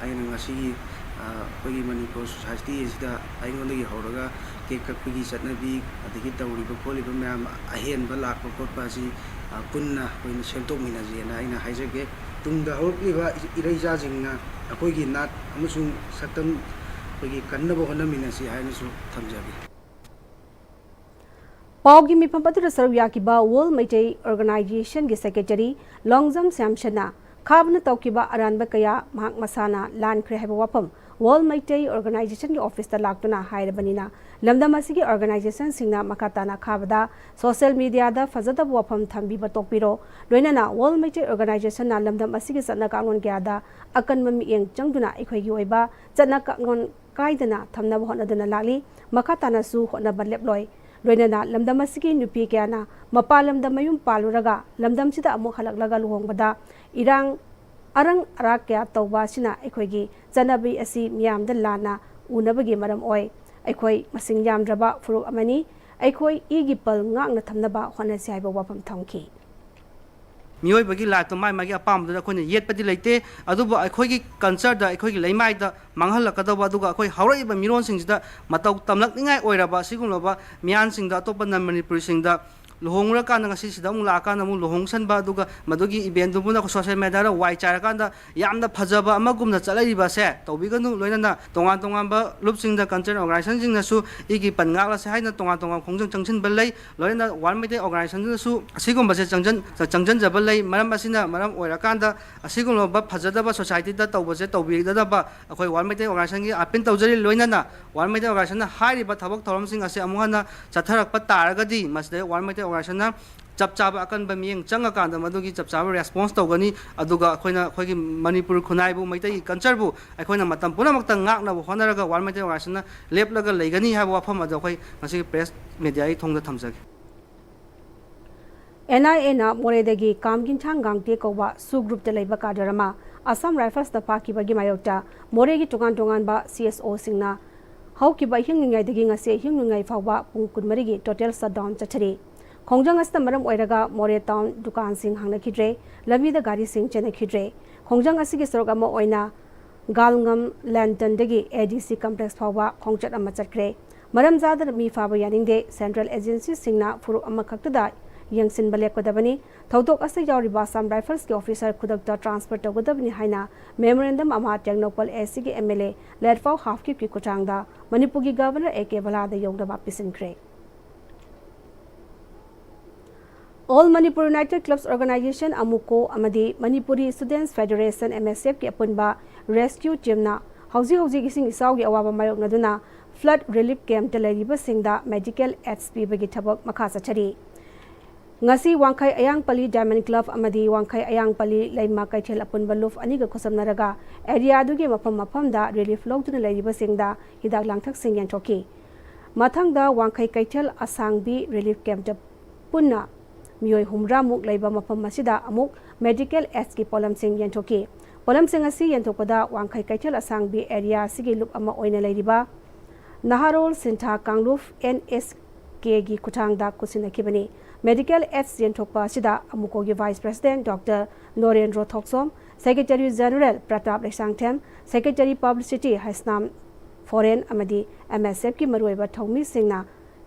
ꯑꯩꯅ ꯉꯁꯤꯒꯤ, ꯑ, ꯑꯩꯈꯣꯏꯒꯤ ꯃꯅꯤꯄꯨꯔ ꯁꯣꯁꯥꯏꯇꯤ ꯑꯁꯤꯗ ꯑꯩꯉꯣꯟꯗꯒꯤ ꯍꯧꯔꯒ ꯀꯦꯛ ꯀꯛꯄꯒꯤ ꯆꯠꯅꯕꯤ, ꯑꯗꯒꯤ ꯇꯧꯔꯤꯕ ꯈꯣꯠꯂꯤꯕ ꯃꯌꯥꯝ ꯑꯍꯦꯟꯕ ꯂꯥꯛꯄ ꯈꯣꯠꯄ ꯑꯁꯤ, ꯄꯨꯟꯅ ꯑꯩꯈꯣꯏꯅ ꯁꯦꯝꯗꯣꯛꯃꯤꯟꯅꯁꯦꯅ ꯑꯩꯅ ꯍꯥꯏꯖꯒꯦ꯫ ꯇꯨꯡꯗ ꯍꯧꯔꯛꯂꯤꯕ ꯏꯔꯩꯆꯥꯁꯤꯡꯅ ꯑꯩꯈꯣꯏꯒꯤ ꯅꯥꯠ ꯑꯃꯁꯨꯡ ꯁꯛꯇꯝ ꯑꯩꯈꯣꯏꯒꯤ ꯀꯟꯅꯕ ꯍꯣꯠꯅꯃꯤꯟꯅꯁꯤ ꯍꯥꯏꯅꯁꯨ ꯊꯝꯖꯒꯦ꯫ ꯄꯥꯎꯒꯤ ꯃꯤꯐꯝ ꯑꯗꯨꯗ ꯁꯔꯨꯛ ꯌꯥꯈꯤꯕ World Meitei Organization ꯒꯤ Secretary ꯂꯣꯡꯖꯝ ꯁ꯭ꯌꯥꯝꯁꯟꯅ ꯈꯥꯕꯅ ꯇꯧꯈꯤꯕ ꯑꯔꯥꯟꯕ ꯀꯌꯥ ꯃꯍꯥꯛ ꯃꯁꯥꯅ ꯂꯥꯟꯈ꯭ꯔꯦ ꯍꯥꯏꯕ ꯋꯥꯐꯝ World Meitei Organization ꯒꯤ office ꯇ ꯂꯥꯛꯇꯨꯅ ꯍꯥꯏꯔꯕꯅꯤꯅ, ꯂꯝꯗꯝ ꯑꯁꯤꯒꯤ organization ꯁꯤꯡꯅ ꯃꯈꯥ ꯇꯥꯅ ꯈꯥꯕꯗ social media ꯗ ꯐꯖꯗꯕ ꯋꯥꯐꯝ ꯊꯝꯕꯤꯕ ꯇꯣꯛꯄꯤꯔꯣ꯫ ꯂꯣꯏꯅꯅ World Meitei Organization ꯅ ꯂꯝꯗꯝ ꯑꯁꯤꯒꯤ ꯆꯠꯅ ꯀꯥꯡꯂꯣꯟ ꯀꯌꯥꯗ ꯑꯀꯟꯕ ꯃꯤꯠꯌꯦꯡ ꯆꯪꯗꯨꯅ ꯑꯩꯈꯣꯏꯒꯤ ꯑꯣꯏꯕ ꯆꯠꯅ ꯀꯥꯡꯂꯣꯟ ꯀꯥꯏꯗꯅ ꯊꯝꯅꯕ ꯍꯣꯠꯅꯗꯨꯅ ꯂꯥꯛꯂꯤ꯫ ꯃꯈꯥ ꯇꯥꯅꯁꯨ ꯍꯣꯠꯅꯕ ꯂꯦꯞꯂꯣꯏ꯫ ꯂꯣꯏꯅꯅ ꯂꯝꯗꯝ ꯑꯁꯤꯒꯤ ꯅꯨꯄꯤ ꯀꯌꯥꯅ ꯃꯄꯥꯟ ꯂꯝꯗ ꯃꯌꯨꯝ ꯄꯥꯜꯂꯨꯔꯒ ꯂꯝꯗꯝꯁꯤꯗ ꯑꯃꯨꯛ ꯍꯜꯂꯛꯂꯒ ꯂꯨꯍꯣꯡꯕꯗ ꯏꯔꯥꯡ, ꯑꯔꯪ ꯑꯔꯥꯛ ꯀꯌꯥ ꯇꯧꯕ ꯑꯁꯤꯅ ꯑꯩꯈꯣꯏꯒꯤ ꯆꯠꯅꯕꯤ ꯑꯁꯤ ꯃꯤꯌꯥꯝꯗ ꯂꯥꯟꯅ ꯎꯅꯕꯒꯤ ꯃꯔꯝ ꯑꯣꯏ꯫ ꯑꯩꯈꯣꯏ ꯃꯁꯤꯡ ꯌꯥꯝꯗ꯭ꯔꯕ ꯐꯨꯔꯨꯞ ꯑꯃꯅꯤ꯫ ꯑꯩꯈꯣꯏ ꯏꯒꯤ ꯄꯜ ꯉꯥꯛꯅ ꯊꯝꯅꯕ ꯍꯣꯠꯅꯁꯤ ꯍꯥꯏꯕ ꯋꯥꯐꯝ ꯊꯝꯈꯤ꯫ ꯃꯤꯑꯣꯏꯕꯒꯤ life ꯇꯣ ꯃꯥꯏ ꯃꯥꯒꯤ ꯑꯄꯥꯝꯕꯗꯨꯗ ꯑꯩꯈꯣꯏꯅ ꯌꯦꯠꯄꯗꯤ ꯂꯩꯇꯦ, ꯑꯗꯨꯕꯨ ꯑꯩꯈꯣꯏꯒꯤ culture ꯗ, ꯑꯩꯈꯣꯏꯒꯤ ꯂꯩꯃꯥꯏꯗ ꯃꯥꯡꯍꯜꯂꯛꯀꯗꯧꯕ, ꯑꯗꯨꯒ ꯑꯩꯈꯣꯏ ꯍꯧꯔꯛꯏꯕ ꯃꯤꯔꯣꯟꯁꯤꯡꯁꯤꯗ ꯃꯇꯧ ꯇꯝꯂꯛꯅꯤꯡꯉꯥꯏ ꯑꯣꯏꯔꯕ ꯑꯁꯤꯒꯨꯝꯂꯕ ꯃꯤꯌꯥꯟꯁꯤꯡꯗ, ꯑꯇꯣꯞꯄ non ꯃꯅꯤꯄꯨꯔꯤꯁꯤꯡꯗ ꯂꯨꯍꯣꯡꯉꯨꯔꯀꯥꯟꯗ ꯉꯁꯤ ꯁꯤꯗ ꯑꯃꯨꯛ ꯂꯥꯛꯑꯀꯥꯟꯗ ꯑꯃꯨꯛ ꯂꯨꯍꯣꯡꯁꯟꯕ, ꯑꯗꯨꯒ ꯃꯗꯨꯒꯤ event ꯗꯨꯕꯨꯅ social media ꯗ ꯋꯥꯏ ꯆꯥꯏꯔꯀꯥꯟꯗ ꯌꯥꯝꯅ ꯐꯖꯕ ꯑꯃꯒꯨꯝꯅ ꯆꯠꯂꯛꯏꯕ ꯑꯁꯦ ꯇꯧꯕꯤꯒꯅꯨ꯫ ꯂꯣꯏꯅꯅ ꯇꯣꯉꯥꯟ ꯇꯣꯉꯥꯟꯕ ꯂꯨꯞꯁꯤꯡꯗ, culture organization ꯁꯤꯡꯅꯁꯨ ꯏꯒꯤ ꯄꯟ ꯉꯥꯛꯂꯁꯦ ꯍꯥꯏꯅ ꯇꯣꯉꯥꯟ ꯇꯣꯉꯥꯟꯕ ꯈꯣꯡꯖꯪ ꯆꯪꯁꯤꯟꯕ ꯂꯩ꯫ ꯂꯣꯏꯅꯅ World Meitei Organization ꯅꯁꯨ ꯑꯁꯤꯒꯨꯝꯕꯁꯦ ꯆꯪꯖꯟ-, ꯆꯪꯖꯟꯖꯕ ꯂꯩ꯫ ꯃꯔꯝ ꯑꯁꯤꯅ ꯃꯔꯝ ꯑꯣꯏꯔꯀꯥꯟꯗ ꯑꯁꯤꯒꯨꯝꯂꯕ ꯐꯖꯗꯕ society ꯗ ꯇꯧꯕꯁꯦ ꯇꯧꯕꯤꯗꯅꯕ ꯑꯩꯈꯣꯏ World Meitei Organization ꯒꯤ appeal ꯇꯧꯖꯔꯤ꯫ ꯂꯣꯏꯅꯅ World Meitei Organization ꯅ ꯍꯥꯏꯔꯤꯕ ꯊꯕꯛ ꯊꯧꯔꯝꯁꯤꯡ ꯑꯁꯦ ꯑꯃꯨꯛ ꯍꯟꯅ ꯆꯠꯊꯔꯛꯄ ꯇꯥꯔꯒꯗꯤ, ꯃꯁꯤꯗ World Meitei Organization ꯅ ꯆꯞ ꯆꯥꯕ ꯑꯀꯟꯕ ꯃꯤꯠꯌꯦꯡ ꯆꯪꯉꯀꯥꯟꯗ ꯃꯗꯨꯒꯤ ꯆꯞ ꯆꯥꯕ response ꯇꯧꯒꯅꯤ꯫ ꯑꯗꯨꯒ ꯑꯩꯈꯣꯏꯅ ꯑꯩꯈꯣꯏꯒꯤ ꯃꯅꯤꯄꯨꯔ ꯈꯨꯟꯅꯥꯏꯕꯨ, ꯃꯩꯇꯩꯒꯤ culture ꯕꯨ ꯑꯩꯈꯣꯏꯅ ꯃꯇꯝ ꯄꯨꯝꯅꯃꯛꯇ ꯉꯥꯛꯅꯕ ꯍꯣꯠꯅꯔꯒ World Meitei Organization ꯅ ꯂꯦꯞꯂꯒ ꯂꯩꯒꯅꯤ ꯍꯥꯏꯕ ꯋꯥꯐꯝ ꯑꯗꯨ ꯑꯩꯈꯣꯏ ꯉꯁꯤꯒꯤ press media ꯒꯤ ꯊꯣꯡꯗ ꯊꯝꯖꯒꯦ꯫ ꯑꯦꯟ ꯑꯥꯏ ꯑꯦ ꯅ ꯃꯣꯔꯦꯗꯒꯤ ꯀꯥꯝꯒꯤꯟꯊꯥꯡ ꯒꯥꯡꯇꯦ ꯀꯧꯕ SoO group ꯇ ꯂꯩꯕ cadre ꯑꯃ Assam Rifles ꯇ ꯐꯥꯈꯤꯕꯒꯤ ꯃꯥꯌꯣꯛꯇ ꯃꯣꯔꯦꯒꯤ ꯇꯣꯉꯥꯟ ꯇꯣꯉꯥꯟꯕ C S O ꯁꯤꯡꯅ ꯍꯧꯈꯤꯕ ꯑꯍꯤꯡ ꯅꯣꯡꯌꯥꯏꯗꯒꯤ ꯉꯁꯤ ꯑꯍꯤꯡ ꯅꯣꯡꯌꯥꯏ ꯐꯥꯎꯕ ꯄꯨꯡ ꯀꯨꯟꯃꯔꯤꯒꯤ total shutdown ꯆꯠꯊꯔꯤ꯫ ꯈꯣꯡꯖꯪ ꯑꯁꯤꯅ ꯃꯔꯝ ꯑꯣꯏꯔꯒ ꯃꯣꯔꯦ town ꯗꯨꯀꯥꯟꯁꯤꯡ ꯍꯥꯡꯅꯈꯤꯗ꯭ꯔꯦ, ꯂꯝꯕꯤꯗ ꯒꯥꯔꯤꯁꯤꯡ ꯆꯦꯟꯅꯈꯤꯗ꯭ꯔꯦ꯫ ꯈꯣꯡꯖꯪ ꯑꯁꯤꯒꯤ ꯁꯔꯨꯛ ꯑꯃ ꯑꯣꯏꯅ ꯒꯥꯜꯉꯝ ꯂꯦꯟꯇꯟꯗꯒꯤ A D C complex ꯐꯥꯎꯕ ꯈꯣꯡꯆꯠ ꯑꯃ ꯆꯠꯈ꯭ꯔꯦ꯫ ꯃꯔꯝ ꯆꯥꯗꯅ ꯃꯤ ꯐꯥꯕ ꯌꯥꯅꯤꯡꯗꯦ꯫ Central agency ꯁꯤꯡꯅ ꯐꯨꯔꯨꯞ ꯑꯃꯈꯛꯇꯗ ꯌꯦꯡꯁꯤꯟꯕ ꯂꯦꯞꯀꯗꯕꯅꯤ꯫ ꯊꯧꯗꯣꯛ ꯑꯁꯤꯗ ꯌꯥꯎꯔꯤꯕ Assam Riflesꯀꯤ officer ꯈꯨꯗꯛꯇ transfer ꯇꯧꯒꯗꯕꯅꯤ ꯍꯥꯏꯅ memorandum ꯑꯃ ꯇꯦꯡꯅꯧꯄꯜ ACꯒꯤ MLA ꯂꯦꯠꯐꯥꯎ ꯍꯥꯎꯀꯤꯞꯀꯤ ꯈꯨꯠꯊꯥꯡꯗ ꯃꯅꯤꯄꯨꯔꯒꯤ Governor A K ꯕꯂꯥꯗ ꯌꯧꯅꯕ ꯄꯤꯁꯤꯟꯈ꯭ꯔꯦ꯫ All Manipur United Clubs Organisation, AMUCO, ꯑꯃꯗꯤ Manipuri Students Federation, MSFꯀꯤ ꯑꯄꯨꯟꯕ rescue teamꯅ ꯍꯧꯖꯤꯛ ꯍꯧꯖꯤꯛ ꯏꯁꯤꯡ ꯏꯆꯥꯎꯒꯤ ꯑꯋꯥꯕ ꯃꯥꯌꯣꯛꯅꯗꯨꯅ flood relief campꯇ ꯂꯩꯔꯤꯕꯁꯤꯡꯗ medical aids ꯄꯤꯕꯒꯤ ꯊꯕꯛ ꯃꯈꯥ ꯆꯠꯊꯔꯤ꯫ ꯉꯁꯤ ꯋꯥꯡꯈꯩ ꯑꯌꯥꯡꯄꯜꯂꯤ Diamond Club ꯑꯃꯗꯤ ꯋꯥꯡꯈꯩ ꯑꯌꯥꯡꯄꯜꯂꯤ ꯂꯩꯃ ꯀꯩꯊꯦꯜ ꯑꯄꯨꯟꯕ ꯂꯨꯞ ꯑꯅꯤꯒ ꯈꯨꯠꯁꯝꯅꯔꯒ area ꯑꯗꯨꯒꯤ ꯃꯐꯝ ꯃꯐꯝꯗ relief ꯂꯧꯗꯨꯅ ꯂꯩꯔꯤꯕꯁꯤꯡꯗ ꯍꯤꯗꯥꯛ ꯂꯥꯡꯊꯛꯁꯤꯡ ꯌꯦꯟꯊꯣꯛꯈꯤ꯫ ꯃꯊꯪꯗ ꯋꯥꯡꯈꯩ ꯀꯩꯊꯦꯜ ꯑꯁꯥꯡꯕꯤ relief campꯇ ꯄꯨꯟꯅ ꯃꯤꯑꯣꯏ ꯍꯨꯝꯗ꯭ꯔꯥ ꯃꯨꯛ ꯂꯩꯕ ꯃꯐꯝ ꯑꯁꯤꯗ ꯑꯃꯨꯛ medical aidsꯀꯤ ꯄꯣꯠꯂꯝꯁꯤꯡ ꯌꯦꯟꯊꯣꯛꯈꯤ꯫ ꯄꯣꯠꯂꯝꯁꯤꯡ ꯑꯁꯤ ꯌꯦꯟꯊꯣꯛꯄꯗ ꯋꯥꯡꯈꯩ ꯀꯩꯊꯦꯜ ꯑꯁꯥꯡꯕꯤ area ꯑꯁꯤꯒꯤ ꯂꯨꯞ ꯑꯃ ꯑꯣꯏꯅ ꯂꯩꯔꯤꯕ ꯅꯍꯥꯔꯣꯜ ꯁꯤꯟꯊꯥ ꯀꯥꯡꯂꯨꯞ, NSKꯒꯤ ꯈꯨꯠꯊꯥꯡꯗ ꯈꯨꯠꯁꯤꯟꯅꯈꯤꯕꯅꯤ꯫ Medical aids ꯌꯦꯟꯊꯣꯛꯄ ꯑꯁꯤꯗ AMUCOꯒꯤ Vice President Doctor Norendro Thokchom, Secretary General Pratap Leishangthem, Secretary Publicity Heisnam Phoren ꯑꯃꯗꯤ MSFꯀꯤ ꯃꯔꯨꯑꯣꯏꯕ ꯊꯧꯃꯤꯁꯤꯡꯅ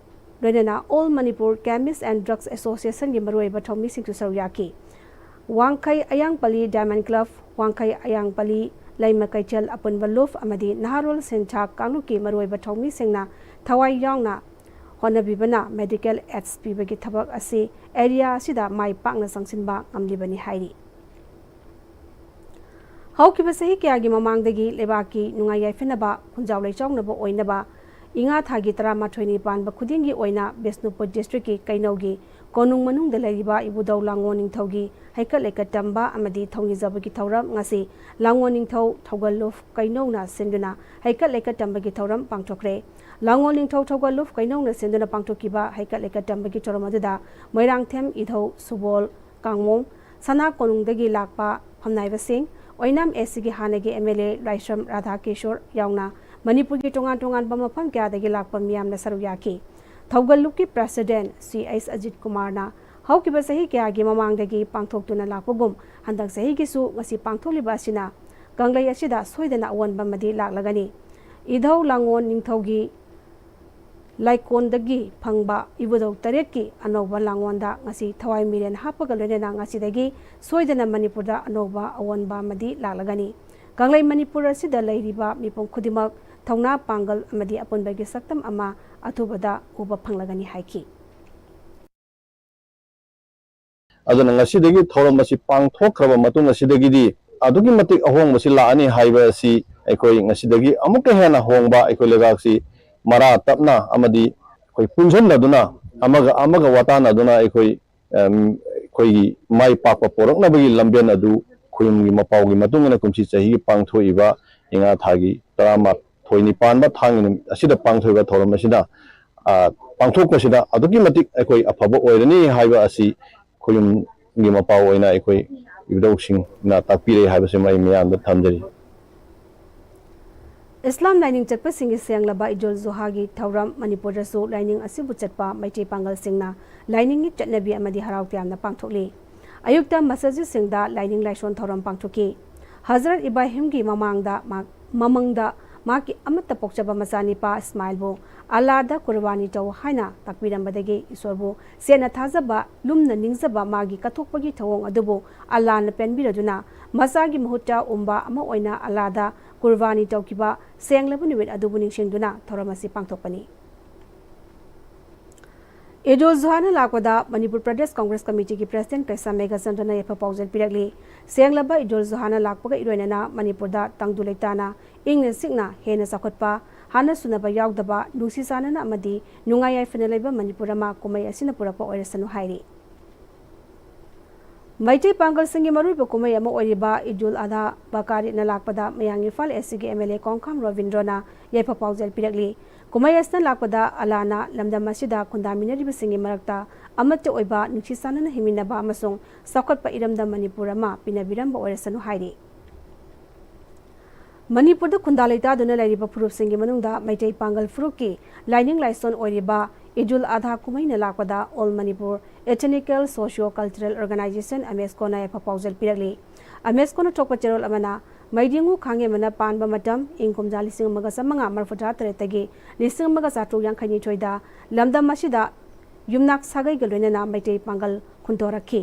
ꯂꯣꯏꯅꯅ All Manipur Chemist and Drugs Associationꯒꯤ ꯃꯔꯨꯑꯣꯏꯕ ꯊꯧꯃꯤꯁꯤꯡꯁꯨ ꯁꯔꯨꯛ ꯌꯥꯈꯤ꯫ ꯋꯥꯡꯈꯩ ꯑꯌꯥꯡꯄꯜꯂꯤ Diamond Club, ꯋꯥꯡꯈꯩ ꯑꯌꯥꯡꯄꯜꯂꯤ ꯂꯩꯃ ꯀꯩꯊꯦꯜ ꯑꯄꯨꯟꯕ ꯂꯨꯞ ꯑꯃꯗꯤ ꯅꯍꯥꯔꯣꯜ ꯁꯤꯟꯊꯥ ꯀꯥꯡꯂꯨꯞꯀꯤ ꯃꯔꯨꯑꯣꯏꯕ ꯊꯧꯃꯤꯁꯤꯡꯅ ꯊꯋꯥꯏ ꯌꯥꯎꯅ ꯍꯣꯠꯅꯕꯤꯕꯅ medical aids ꯄꯤꯕꯒꯤ ꯊꯕꯛ ꯑꯁꯤ area ꯑꯁꯤꯗ ꯃꯥꯏ ꯄꯥꯛꯅ ꯆꯪꯁꯤꯟꯕ ꯉꯝꯂꯤꯕꯅꯤ ꯍꯥꯏꯔꯤ꯫ ꯍꯧꯈꯤꯕ ꯆꯍꯤ ꯀꯌꯥꯒꯤ ꯃꯃꯥꯡꯗꯒꯤ ꯂꯩꯕꯥꯛꯀꯤ ꯅꯨꯡꯉꯥꯏ ꯌꯥꯏꯐꯅꯕ, ꯈꯨꯟꯖꯥꯎ ꯂꯩꯆꯥꯎꯅꯕ ꯑꯣꯏꯅꯕ ꯏꯉꯥ ꯊꯥꯒꯤ ꯇꯔꯥꯃꯥꯊꯣꯏꯅꯤ ꯄꯥꯟꯕ ꯈꯨꯗꯤꯡꯒꯤ ꯑꯣꯏꯅ ꯕꯤꯁꯅꯨꯄꯨꯔ districtꯀꯤ ꯀꯩꯅꯧꯒꯤ ꯀꯣꯅꯨꯡ ꯃꯅꯨꯡꯗ ꯂꯩꯔꯤꯕ ꯏꯕꯨꯙꯧ ꯂꯥꯡꯒꯣꯜ ꯅꯤꯡꯊꯧꯒꯤ ꯍꯩꯀꯠ ꯂꯩꯀꯠ ꯇꯝꯕ ꯑꯃꯗꯤ ꯊꯧꯅꯤꯖꯕꯒꯤ ꯊꯧꯔꯝ ꯉꯁꯤ ꯂꯥꯡꯒꯣꯜ ꯅꯤꯡꯊꯧ ꯊꯧꯒꯜꯂꯨꯞ ꯀꯩꯅꯧꯅ ꯁꯤꯟꯗꯨꯅ ꯍꯩꯀꯠ ꯂꯩꯀꯠ ꯇꯝꯕꯒꯤ ꯊꯧꯔꯝ ꯄꯥꯡꯊꯣꯛꯈ꯭ꯔꯦ꯫ ꯂꯥꯡꯒꯣꯜ ꯅꯤꯡꯊꯧ ꯊꯧꯒꯜꯂꯨꯞ ꯀꯩꯅꯧꯅ ꯁꯤꯟꯗꯨꯅ ꯄꯥꯡꯊꯣꯛꯈꯤꯕ ꯍꯩꯀꯠ ꯂꯩꯀꯠ ꯇꯝꯕꯒꯤ ꯊꯧꯔꯝ ꯑꯗꯨꯗ ꯃꯣꯏꯔꯥꯡꯊꯦꯝ ꯏꯙꯧ ꯁꯨꯕꯣꯜ ꯀꯥꯡꯃꯣꯝ, ꯁꯅꯥ ꯀꯣꯅꯨꯡꯗꯒꯤ ꯂꯥꯛꯄ ꯐꯝꯅꯥꯏꯕꯁꯤꯡ, ꯑꯣꯏꯅꯥꯝ ACꯒꯤ ꯍꯥꯟꯅꯒꯤ MLA ꯂꯥꯏꯁ꯭ꯔꯝ ꯔꯥꯙꯥꯀꯤꯁꯣꯔ ꯌꯥꯎꯅ ꯃꯅꯤꯄꯨꯔꯒꯤ ꯇꯣꯉꯥꯟ ꯇꯣꯉꯥꯟꯕ ꯃꯐꯝ ꯀꯌꯥꯗꯒꯤ ꯂꯥꯛꯄ ꯃꯤꯌꯥꯝꯅ ꯁꯔꯨꯛ ꯌꯥꯈꯤ꯫ ꯊꯧꯒꯜꯂꯨꯞꯀꯤ President ꯁꯤ ꯑꯩꯆ ꯑꯖꯤꯠ ꯀꯨꯃꯥꯔꯅ ꯍꯧꯈꯤꯕ ꯆꯍꯤ ꯀꯌꯥꯒꯤ ꯃꯃꯥꯡꯗꯒꯤ ꯄꯥꯡꯊꯣꯛꯇꯨꯅ ꯂꯥꯛꯄꯒꯨꯝ ꯍꯟꯗꯛ ꯆꯍꯤꯒꯤꯁꯨ ꯉꯁꯤ ꯄꯥꯡꯊꯣꯛꯂꯤꯕ ꯑꯁꯤꯅ ꯀꯪꯂꯩ ꯑꯁꯤꯗ ꯁꯣꯏꯗꯅ ꯑꯑꯣꯟꯕ ꯑꯃꯗꯤ ꯂꯥꯛꯂꯒꯅꯤ꯫ ꯏꯙꯧ ꯂꯥꯡꯒꯣꯜ ꯅꯤꯡꯊꯧꯒꯤ ꯂꯥꯏꯀꯣꯟꯗꯒꯤ ꯐꯪꯕ ꯏꯕꯨꯙꯧ ꯇꯔꯦꯠꯀꯤ ꯑꯅꯧꯕ ꯂꯥꯡꯑꯣꯟꯗ ꯉꯁꯤ ꯊꯋꯥꯏ ꯃꯤꯔꯦꯟ ꯍꯥꯞꯄꯒ ꯂꯣꯏꯅꯅ ꯉꯁꯤꯗꯒꯤ ꯁꯣꯏꯗꯅ ꯃꯅꯤꯄꯨꯔꯗ ꯑꯅꯧꯕ ꯑꯑꯣꯟꯕ ꯑꯃꯗꯤ ꯂꯥꯛꯂꯒꯅꯤ꯫ ꯀꯪꯂꯩ ꯃꯅꯤꯄꯨꯔ ꯑꯁꯤꯗ ꯂꯩꯔꯤꯕ ꯃꯤꯄꯨꯝ ꯈꯨꯗꯤꯡꯃꯛ ꯊꯧꯅꯥ ꯄꯥꯡꯒꯜ ꯑꯃꯗꯤ ꯑꯄꯨꯟꯕꯒꯤ ꯁꯛꯇꯝ ꯑꯃ ꯑꯊꯨꯕꯗ ꯎꯕ ꯐꯪꯂꯒꯅꯤ ꯍꯥꯏꯈꯤ꯫ ꯑꯗꯨꯅ ꯉꯁꯤꯗꯒꯤ ꯊꯧꯔꯝ ꯑꯁꯤ ꯄꯥꯡꯊꯣꯛꯈ꯭ꯔꯕ ꯃꯇꯨꯡ ꯑꯁꯤꯗꯒꯤꯗꯤ ꯑꯗꯨꯛꯀꯤ ꯃꯇꯤꯛ ꯑꯍꯣꯡꯕꯁꯤ ꯂꯥꯛꯑꯅꯤ ꯍꯥꯏꯕ ꯑꯁꯤ ꯑꯩꯈꯣꯏ ꯉꯁꯤꯗꯒꯤ ꯑꯃꯨꯛꯀ ꯍꯦꯟꯅ ꯍꯣꯡꯕ ꯑꯩꯈꯣꯏ ꯂꯩꯕꯥꯛꯁꯤ ꯃꯔꯥ ꯇꯞꯅ ꯑꯃꯗꯤ ꯑꯩꯈꯣꯏ ꯄꯨꯟꯁꯤꯟꯅꯗꯨꯅ ꯑꯃꯒ ꯑꯃꯒ ꯋꯥꯇꯥꯟꯅꯗꯨꯅ ꯑꯩꯈꯣꯏ, ꯑꯝ, ꯑꯩꯈꯣꯏꯒꯤ ꯃꯥꯏ ꯄꯥꯛꯄ ꯄꯣꯔꯛꯅꯕꯒꯤ ꯂꯝꯕꯦꯟ ꯑꯗꯨ ꯈꯨꯌꯨꯝꯒꯤ ꯃꯄꯥꯎꯒꯤ ꯃꯇꯨꯡ ꯏꯟꯅ ꯀꯨꯝꯁꯤ ꯆꯍꯤꯒꯤ ꯄꯥꯡꯊꯣꯛꯏꯕ ꯏꯉꯥ ꯊꯥꯒꯤ ꯇꯔꯥꯃꯥꯊꯣꯏꯅꯤ ꯄꯥꯟꯕ ꯊꯥꯡꯒꯤ ꯅꯨꯃꯤꯠ ꯑꯁꯤꯗ ꯄꯥꯡꯊꯣꯛꯏꯕ ꯊꯧꯔꯝ ꯑꯁꯤꯗ, ꯑ, ꯄꯥꯡꯊꯣꯛꯄꯁꯤꯗ ꯑꯗꯨꯛꯀꯤ ꯃꯇꯤꯛ ꯑꯩꯈꯣꯏ ꯑꯐꯕ ꯑꯣꯏꯔꯅꯤ ꯍꯥꯏꯕ ꯑꯁꯤ ꯈꯨꯌꯨꯝꯒꯤ ꯃꯄꯥꯎ ꯑꯣꯏꯅ ꯑꯩꯈꯣꯏ ꯏꯕꯨꯙꯧꯁꯤꯡꯅ ꯇꯥꯛꯄꯤꯔꯛꯏ ꯍꯥꯏꯕꯁꯤꯃ ꯑꯩ ꯃꯤꯌꯥꯝꯗ ꯊꯝꯖꯔꯤ꯫ ꯏꯁꯂꯥꯝ ꯂꯥꯏꯅꯤꯡ ꯆꯠꯄꯁꯤꯡꯒꯤ ꯁꯦꯡꯂꯕ ꯏꯗꯨꯜ ꯖꯨꯍꯥꯒꯤ ꯊꯧꯔꯝ ꯃꯅꯤꯄꯨꯔꯗꯁꯨ ꯂꯥꯏꯅꯤꯡ ꯑꯁꯤꯕꯨ ꯆꯠꯄ ꯃꯩꯇꯩ ꯄꯥꯡꯒꯜꯁꯤꯡꯅ ꯂꯥꯏꯅꯤꯡꯒꯤ ꯆꯠꯅꯕꯤ ꯑꯃꯗꯤ ꯍꯔꯥꯎ ꯇꯌꯥꯝꯅ ꯄꯥꯡꯊꯣꯛꯂꯤ꯫ ꯑꯌꯨꯛꯇ ꯃꯁꯖꯤꯗꯁꯤꯡꯗ ꯂꯥꯏꯅꯤꯡ ꯂꯥꯏꯁꯣꯟ ꯊꯧꯔꯝ ꯄꯥꯡꯊꯣꯛꯈꯤ꯫ ꯍꯖꯔꯠ ꯏꯕ꯭ꯔꯥꯍꯤꯝꯒꯤ ꯃꯃꯥꯡꯗ ꯃꯥ-, ꯃꯃꯪꯗ ꯃꯍꯥꯛꯀꯤ ꯑꯃꯠꯇ ꯄꯣꯛꯆꯕ ꯃꯆꯥꯅꯤꯄꯥ ꯏꯁꯃꯥꯏꯜꯕꯨ ꯑꯜꯂꯥꯗ ꯀꯨꯔꯕꯥꯅꯤ ꯇꯧ ꯍꯥꯏꯅ ꯇꯥꯛꯄꯤꯔꯝꯕꯗꯒꯤ ꯏꯁꯣꯔꯕꯨ ꯁꯦꯡꯅ ꯊꯥꯖꯕ, ꯂꯨꯝꯅ ꯅꯤꯡꯖꯕ ꯃꯥꯒꯤ ꯀꯠꯊꯣꯛꯄꯒꯤ ꯊꯧꯑꯣꯡ ꯑꯗꯨꯕꯨ ꯑꯜꯂꯥꯅ ꯄꯦꯟꯕꯤꯔꯗꯨꯅ ꯃꯆꯥꯒꯤ ꯃꯍꯨꯠꯇ ꯎꯝꯕ ꯑꯃ ꯑꯣꯏꯅ ꯑꯜꯂꯥꯗ ꯀꯨꯔꯕꯥꯅꯤ ꯇꯧꯈꯤꯕ ꯁꯦꯡꯂꯕ ꯅꯨꯃꯤꯠ ꯑꯗꯨꯕꯨ ꯅꯤꯡꯁꯤꯡꯗꯨꯅ ꯊꯧꯔꯝ ꯑꯁꯤ ꯄꯥꯡꯊꯣꯛꯄꯅꯤ꯫ ꯏꯗꯨꯜ ꯖꯨꯍꯥꯅ ꯂꯥꯛꯄꯗ ꯃꯅꯤꯄꯨꯔ ꯄ꯭ꯔꯗꯦꯁ ꯀꯪꯒ꯭ꯔꯦꯁ ꯀꯃꯤꯇꯤꯒꯤ ꯄ꯭ꯔꯦꯁꯤꯗꯦꯟꯠ ꯀꯩꯁꯥꯝ ꯃꯦꯘꯆꯟꯗ꯭ꯔꯅ ꯌꯥꯏꯐ ꯄꯥꯎꯖꯦꯜ ꯄꯤꯔꯛꯂꯤ꯫ ꯁꯦꯡꯂꯕ ꯏꯗꯨꯜ ꯖꯨꯍꯥꯅ ꯂꯥꯛꯄꯒ ꯏꯔꯣꯏꯅꯅ ꯃꯅꯤꯄꯨꯔꯗ ꯇꯪꯗꯨ ꯂꯩꯇꯥꯅ, ꯏꯪꯅ ꯆꯤꯛꯅ, ꯍꯦꯟꯅ ꯆꯥꯎꯈꯠꯄ, ꯍꯥꯟꯅ ꯁꯨꯅꯕ ꯌꯥꯎꯗꯕ, ꯅꯨꯡꯁꯤ ꯆꯥꯟꯅꯅ ꯑꯃꯗꯤ ꯅꯨꯡꯉꯥꯏ ꯌꯥꯏꯐꯅ ꯂꯩꯕ ꯃꯅꯤꯄꯨꯔ ꯑꯃ ꯀꯨꯝꯍꯩ ꯑꯁꯤꯅ ꯄꯨꯔꯛꯄ ꯑꯣꯏꯔꯁꯅꯨ ꯍꯥꯏꯔꯤ꯫ ꯃꯩꯇꯩ ꯄꯥꯡꯒꯜꯁꯤꯡꯒꯤ ꯃꯔꯨꯑꯣꯏꯕ ꯀꯨꯝꯍꯩ ꯑꯃ ꯑꯣꯏꯔꯤꯕ ꯏꯗꯨꯜ ꯑꯗꯥ ꯕꯀꯥꯔ ꯏꯗꯅ ꯂꯥꯛꯄꯗ ꯃꯌꯥꯡ ꯏꯝꯐꯥꯜ ꯑꯦꯁ ꯁꯤꯒꯤ ꯑꯦꯝ ꯑꯦꯜ ꯑꯦ ꯀꯣꯡꯈꯥꯝ ꯔꯣꯕꯤꯟꯗ꯭ꯔꯣꯅ ꯌꯥꯏꯐ ꯄꯥꯎꯖꯦꯜ ꯄꯤꯔꯛꯂꯤ꯫ ꯀꯨꯝꯍꯩ ꯑꯁꯤꯅ ꯂꯥꯛꯄꯗ ꯑꯂꯥꯅ ꯂꯝꯗꯝ ꯑꯁꯤꯗ ꯈꯨꯟꯗꯥꯃꯤꯟꯅꯔꯤꯕꯁꯤꯡꯒꯤ ꯃꯔꯛꯇ ꯑꯃꯠꯇ ꯑꯣꯏꯕ, ꯅꯨꯡꯁꯤ ꯆꯥꯟꯅꯅ ꯍꯤꯡꯃꯤꯟꯅꯕ ꯑꯃꯁꯨꯡ ꯆꯥꯎꯈꯠꯄ ꯏꯔꯝꯗꯝ ꯃꯅꯤꯄꯨꯔ ꯑꯃ ꯄꯤꯅꯕꯤꯔꯝꯕ ꯑꯣꯏꯔꯁꯅꯨ ꯍꯥꯏꯔꯤ꯫ ꯃꯅꯤꯄꯨꯔꯗ ꯈꯨꯟꯗꯥ ꯂꯩꯇꯥꯗꯨꯅ ꯂꯩꯔꯤꯕ ꯐꯨꯔꯨꯞꯁꯤꯡꯒꯤ ꯃꯅꯨꯡꯗ ꯃꯩꯇꯩ ꯄꯥꯡꯒꯜ ꯐꯨꯔꯨꯞꯀꯤ ꯂꯥꯏꯅꯤꯡ ꯂꯥꯏꯁꯣꯟ ꯑꯣꯏꯔꯤꯕ ꯏꯗꯨꯜ ꯑꯗꯥ ꯀꯨꯝꯍꯩꯅ ꯂꯥꯛꯄꯗ All Manipur Ethnical Socio Cultural Organization, ꯑꯃꯦꯁꯀꯣꯅ ꯌꯥꯏꯐ ꯄꯥꯎꯖꯦꯜ ꯄꯤꯔꯛꯂꯤ꯫ ꯑꯃꯦꯁꯀꯣꯅ ꯊꯣꯛꯄ ꯆꯦꯔꯣꯜ ꯑꯃꯅ ꯃꯩꯗꯤꯡꯉꯨ ꯈꯥꯡꯉꯦꯝꯕꯅ ꯄꯥꯟꯕ ꯃꯇꯝ ꯏꯪ ꯀꯨꯝꯖꯥ ꯂꯤꯁꯤꯡ ꯑꯃꯒ ꯆꯥꯃꯉꯥ ꯃꯔꯤꯐꯨꯇꯔꯥ ꯇꯔꯦꯠꯇꯒꯤ ꯂꯤꯁꯤꯡ ꯑꯃꯒ ꯆꯥꯇ꯭ꯔꯨꯛ ꯌꯥꯡꯈꯩ ꯅꯤꯊꯣꯏꯗ ꯂꯝꯗꯝ ꯑꯁꯤꯗ ꯌꯨꯝꯅꯥꯛ ꯁꯥꯒꯩꯒ ꯂꯣꯏꯅꯅ ꯃꯩꯇꯩ ꯄꯥꯡꯒꯜ ꯈꯨꯟꯗꯣꯔꯛꯈꯤ꯫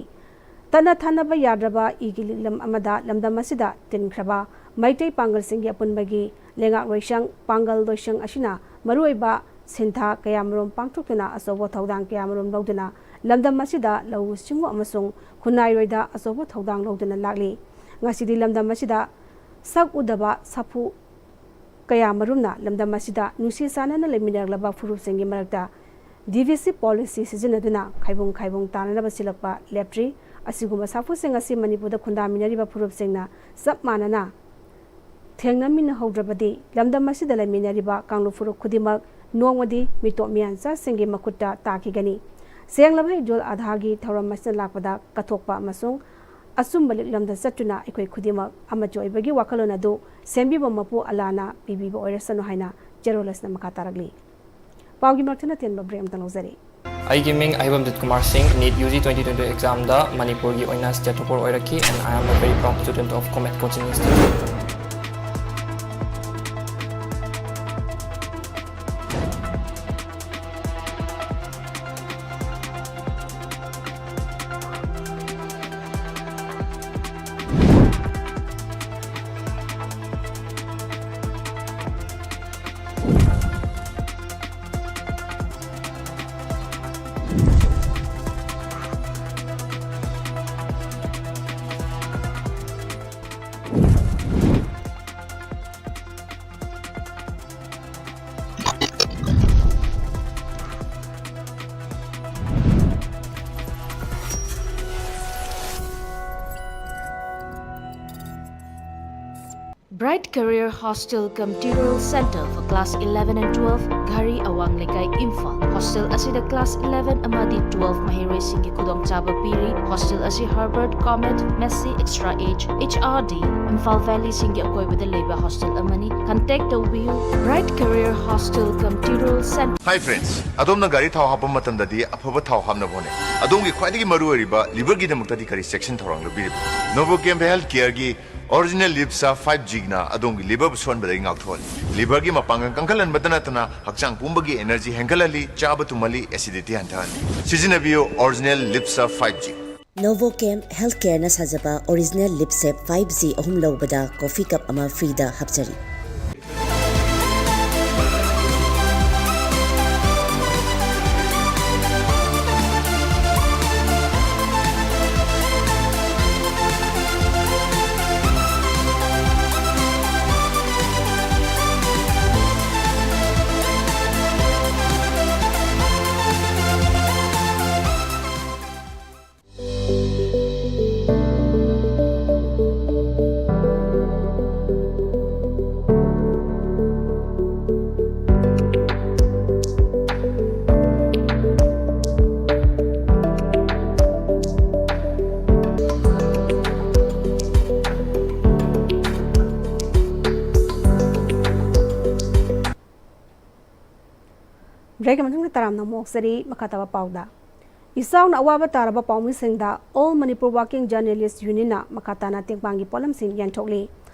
ꯇꯠꯅ ꯊꯥꯅꯕ ꯌꯥꯗ꯭ꯔꯕ ꯏꯒꯤ ꯂꯤꯛꯂꯝ ꯑꯃꯗ ꯂꯝꯗꯝ ꯑꯁꯤꯗ ꯇꯤꯟꯈ꯭ꯔꯕ ꯃꯩꯇꯩ ꯄꯥꯡꯒꯜꯁꯤꯡꯒꯤ ꯑꯄꯨꯟꯕꯒꯤ ꯂꯩꯉꯥꯛ ꯂꯣꯏꯁꯪ, ꯄꯥꯡꯒꯜ ꯂꯣꯏꯁꯪ ꯑꯁꯤꯅ ꯃꯔꯨꯑꯣꯏꯕ ꯁꯤꯟꯊꯥ ꯀꯌꯥꯃꯔꯨꯝ ꯄꯥꯡꯊꯣꯛꯇꯨꯅ ꯑꯆꯧꯕ ꯊꯧꯗꯥꯡ ꯀꯌꯥꯃꯔꯨꯝ ꯂꯧꯗꯨꯅ ꯂꯝꯗꯝ ꯑꯁꯤꯗ ꯂꯧꯎ ꯁꯤꯡꯎ ꯑꯃꯁꯨꯡ ꯈꯨꯟꯅꯥꯏꯔꯣꯏꯗ ꯑꯆꯧꯕ ꯊꯧꯗꯥꯡ ꯂꯧꯗꯨꯅ ꯂꯥꯛꯂꯤ꯫ ꯉꯁꯤꯗꯤ ꯂꯝꯗꯝ ꯑꯁꯤꯗ ꯁꯛ ꯎꯗꯕ ꯁꯥꯐꯨ ꯀꯌꯥꯃꯔꯨꯝꯅ ꯂꯝꯗꯝ ꯑꯁꯤꯗ ꯅꯨꯡꯁꯤ ꯆꯥꯟꯅꯅ ꯂꯩꯃꯤꯟꯅꯔꯛꯂꯕ ꯐꯨꯔꯨꯞꯁꯤꯡꯒꯤ ꯃꯔꯛꯇ ꯗꯤ ꯚꯤ ꯁꯤ ꯄꯣꯂꯤꯁꯤ ꯁꯤꯖꯤꯟꯅꯗꯨꯅ ꯈꯥꯏꯕꯨꯡ ꯈꯥꯏꯕꯨꯡ ꯇꯥꯅꯅꯕ ꯁꯤꯜꯂꯛꯄ ꯂꯦꯞꯇ꯭ꯔꯤ꯫ ꯑꯁꯤꯒꯨꯝꯕ ꯁꯥꯐꯨꯁꯤꯡ ꯑꯁꯤ ꯃꯅꯤꯄꯨꯔꯗ ꯈꯨꯟꯗꯥꯃꯤꯟꯅꯔꯤꯕ ꯐꯨꯔꯨꯞꯁꯤꯡꯅ ꯆꯞ ꯃꯥꯟꯅꯅ ꯊꯦꯡꯅꯃꯤꯟꯅꯍꯧꯗ꯭ꯔꯕꯗꯤ ꯂꯝꯗꯝ ꯑꯁꯤꯗ ꯂꯩꯃꯤꯟꯅꯔꯤꯕ ꯀꯥꯡꯂꯨꯞ ꯐꯨꯔꯨꯞ ꯈꯨꯗꯤꯡꯃꯛ ꯅꯣꯡꯃꯗꯤ ꯃꯤꯇꯣꯞ ꯃꯤꯌꯥꯟꯆꯥꯁꯤꯡꯒꯤ ꯃꯈꯨꯠꯇ ꯇꯥꯈꯤꯒꯅꯤ꯫ ꯁꯦꯡꯂꯕ ꯏꯗꯨꯜ ꯑꯙꯥꯒꯤ ꯊꯧꯔꯝ ꯑꯁꯤꯅ ꯂꯥꯛꯄꯗ ꯀꯠꯊꯣꯛꯄ ꯑꯃꯁꯨꯡ ꯑꯆꯨꯝꯕ ꯂꯤꯛꯂꯝꯗ ꯆꯠꯇꯨꯅ ꯑꯩꯈꯣꯏ ꯈꯨꯗꯤꯡꯃꯛ ꯑꯃꯠꯇ ꯑꯣꯏꯕꯒꯤ ꯋꯥꯈꯜꯂꯣꯟ ꯑꯗꯨ ꯁꯦꯝꯕꯤꯕ ꯃꯄꯨ ꯑꯜꯂꯥꯅ ꯄꯤꯕꯤꯕ ꯑꯣꯏꯔꯁꯅꯨ ꯍꯥꯏꯅ ꯆꯦꯔꯣꯜ ꯑꯁꯤꯅ ꯃꯈꯥ ꯇꯥꯔꯛꯂꯤ꯫ ꯄꯥꯎꯒꯤ ꯃꯔꯛ ꯊꯠꯅ ꯇꯦꯟꯕ ꯕ꯭ꯔꯦꯛ ꯑꯃꯇꯪ ꯂꯧꯖꯔꯤ꯫ ꯑꯩꯒꯤ ꯃꯤꯡ ꯑꯍꯩꯕꯝ ꯖꯤꯠ ꯀꯨꯃꯥꯔ ꯁꯤꯡ, NEET U G twenty twenty examꯗ ꯃꯅꯤꯄꯨꯔꯒꯤ ꯑꯣꯏꯅ state topper ꯑꯣꯏꯔꯛꯈꯤ, and I am a very proud student of Comet Coaching Institute. Bright Career Hostel cum Tutorial Center for Class eleven and twelve, Ghari, Awang Lekai, Imphal. Hostel ꯑꯁꯤꯗ class eleven ꯑꯃꯗꯤ twelve ꯃꯍꯩꯔꯣꯏꯁꯤꯡꯒꯤ ꯈꯨꯗꯣꯡꯆꯥꯕ ꯄꯤꯔꯤ꯫ Hostel ꯑꯁꯤ Harvard, Comet, Massey, Extra Age, H R D, Imphal Valley ꯁꯤꯡꯒꯤ ꯑꯀꯣꯏꯕꯗ ꯂꯩꯕ hostel ꯑꯃꯅꯤ꯫ Contact ꯇꯧꯕꯤꯌꯨ, Bright Career Hostel cum Tutorial Center. Hi friends, ꯑꯗꯣꯝꯅ ꯒꯥꯔꯤ ꯊꯥꯎ ꯍꯥꯞꯄ ꯃꯇꯝꯗꯗꯤ ꯑꯐꯕ ꯊꯥꯎ ꯍꯥꯞꯅꯕ ꯍꯣꯠꯅꯩ꯫ ꯑꯗꯣꯝꯒꯤ ꯈ꯭ꯋꯥꯏꯗꯒꯤ ꯃꯔꯨꯑꯣꯏꯔꯤꯕ liverꯒꯤꯗꯃꯛꯇꯗꯤ ꯀꯔꯤ ꯆꯦꯛꯁꯤꯟ ꯊꯧꯔꯥꯡ ꯂꯧꯕꯤꯔꯤꯕꯒꯦ? Novochem Healthcareꯒꯤ ꯑꯣꯔꯤꯖꯤꯅꯦꯜ ꯂꯤꯞꯁꯥ ꯐꯥꯏꯚ ꯖꯤꯅ ꯑꯗꯣꯝꯒꯤ ꯂꯤꯚꯔꯕꯨ ꯁꯣꯟꯕꯗꯒꯤ ꯉꯥꯛꯊꯣꯛꯍꯜꯂꯤ꯫ ꯂꯤꯚꯔꯒꯤ ꯃꯄꯥꯡꯒꯜ ꯀꯟꯈꯠꯍꯟꯕꯇ ꯅꯠꯇꯅ ꯍꯛꯆꯥꯡ ꯄꯨꯝꯕꯒꯤ ꯑꯦꯅꯔꯖꯤ ꯍꯦꯟꯒꯠꯍꯜꯂꯤ, ꯆꯥꯕ ꯇꯨꯝꯍꯜꯂꯤ, ꯑꯦꯁꯤꯗꯤꯇꯤ ꯍꯟꯊꯍꯜꯂꯤ꯫ ꯁꯤꯖꯤꯟꯅꯕꯤꯌꯨ ꯑꯣꯔꯤꯖꯤꯅꯦꯜ ꯂꯤꯞꯁꯥ ꯐꯥꯏꯚ ꯖꯤ꯫ ꯅꯣꯚꯣꯀꯦꯝ ꯍꯦꯜꯊ ꯀꯦꯌꯔꯅ ꯁꯥꯖꯕ ꯑꯣꯔꯤꯖꯤꯅꯦꯜ ꯂꯤꯞꯁꯦꯞ ꯐꯥꯏꯚ ꯖꯤ ꯑꯍꯨꯝ ꯂꯧꯕꯗ ꯀꯣꯐꯤ ꯀꯞ ꯑꯃ ꯐ꯭ꯔꯤꯗ ꯍꯥꯞꯆꯔꯤ꯫ ꯕ꯭ꯔꯦꯛꯀꯤ ꯃꯇꯨꯡꯗ ꯇꯔꯥꯝꯅ ꯑꯃꯨꯛ ꯑꯣꯛꯆꯔꯤ꯫ ꯃꯈꯥ ꯇꯥꯕ ꯄꯥꯎꯗ, ꯏꯆꯥꯎꯅ ꯑꯋꯥꯕ ꯇꯥꯔꯕ ꯄꯥꯎꯃꯤꯁꯤꯡꯗ All Manipur Working Journalist Unionꯅ ꯃꯈꯥ ꯇꯥꯅ ꯇꯦꯡꯕꯥꯡꯒꯤ ꯄꯣꯠꯂꯝꯁꯤꯡ ꯌꯦꯟꯊꯣꯛꯂꯤ꯫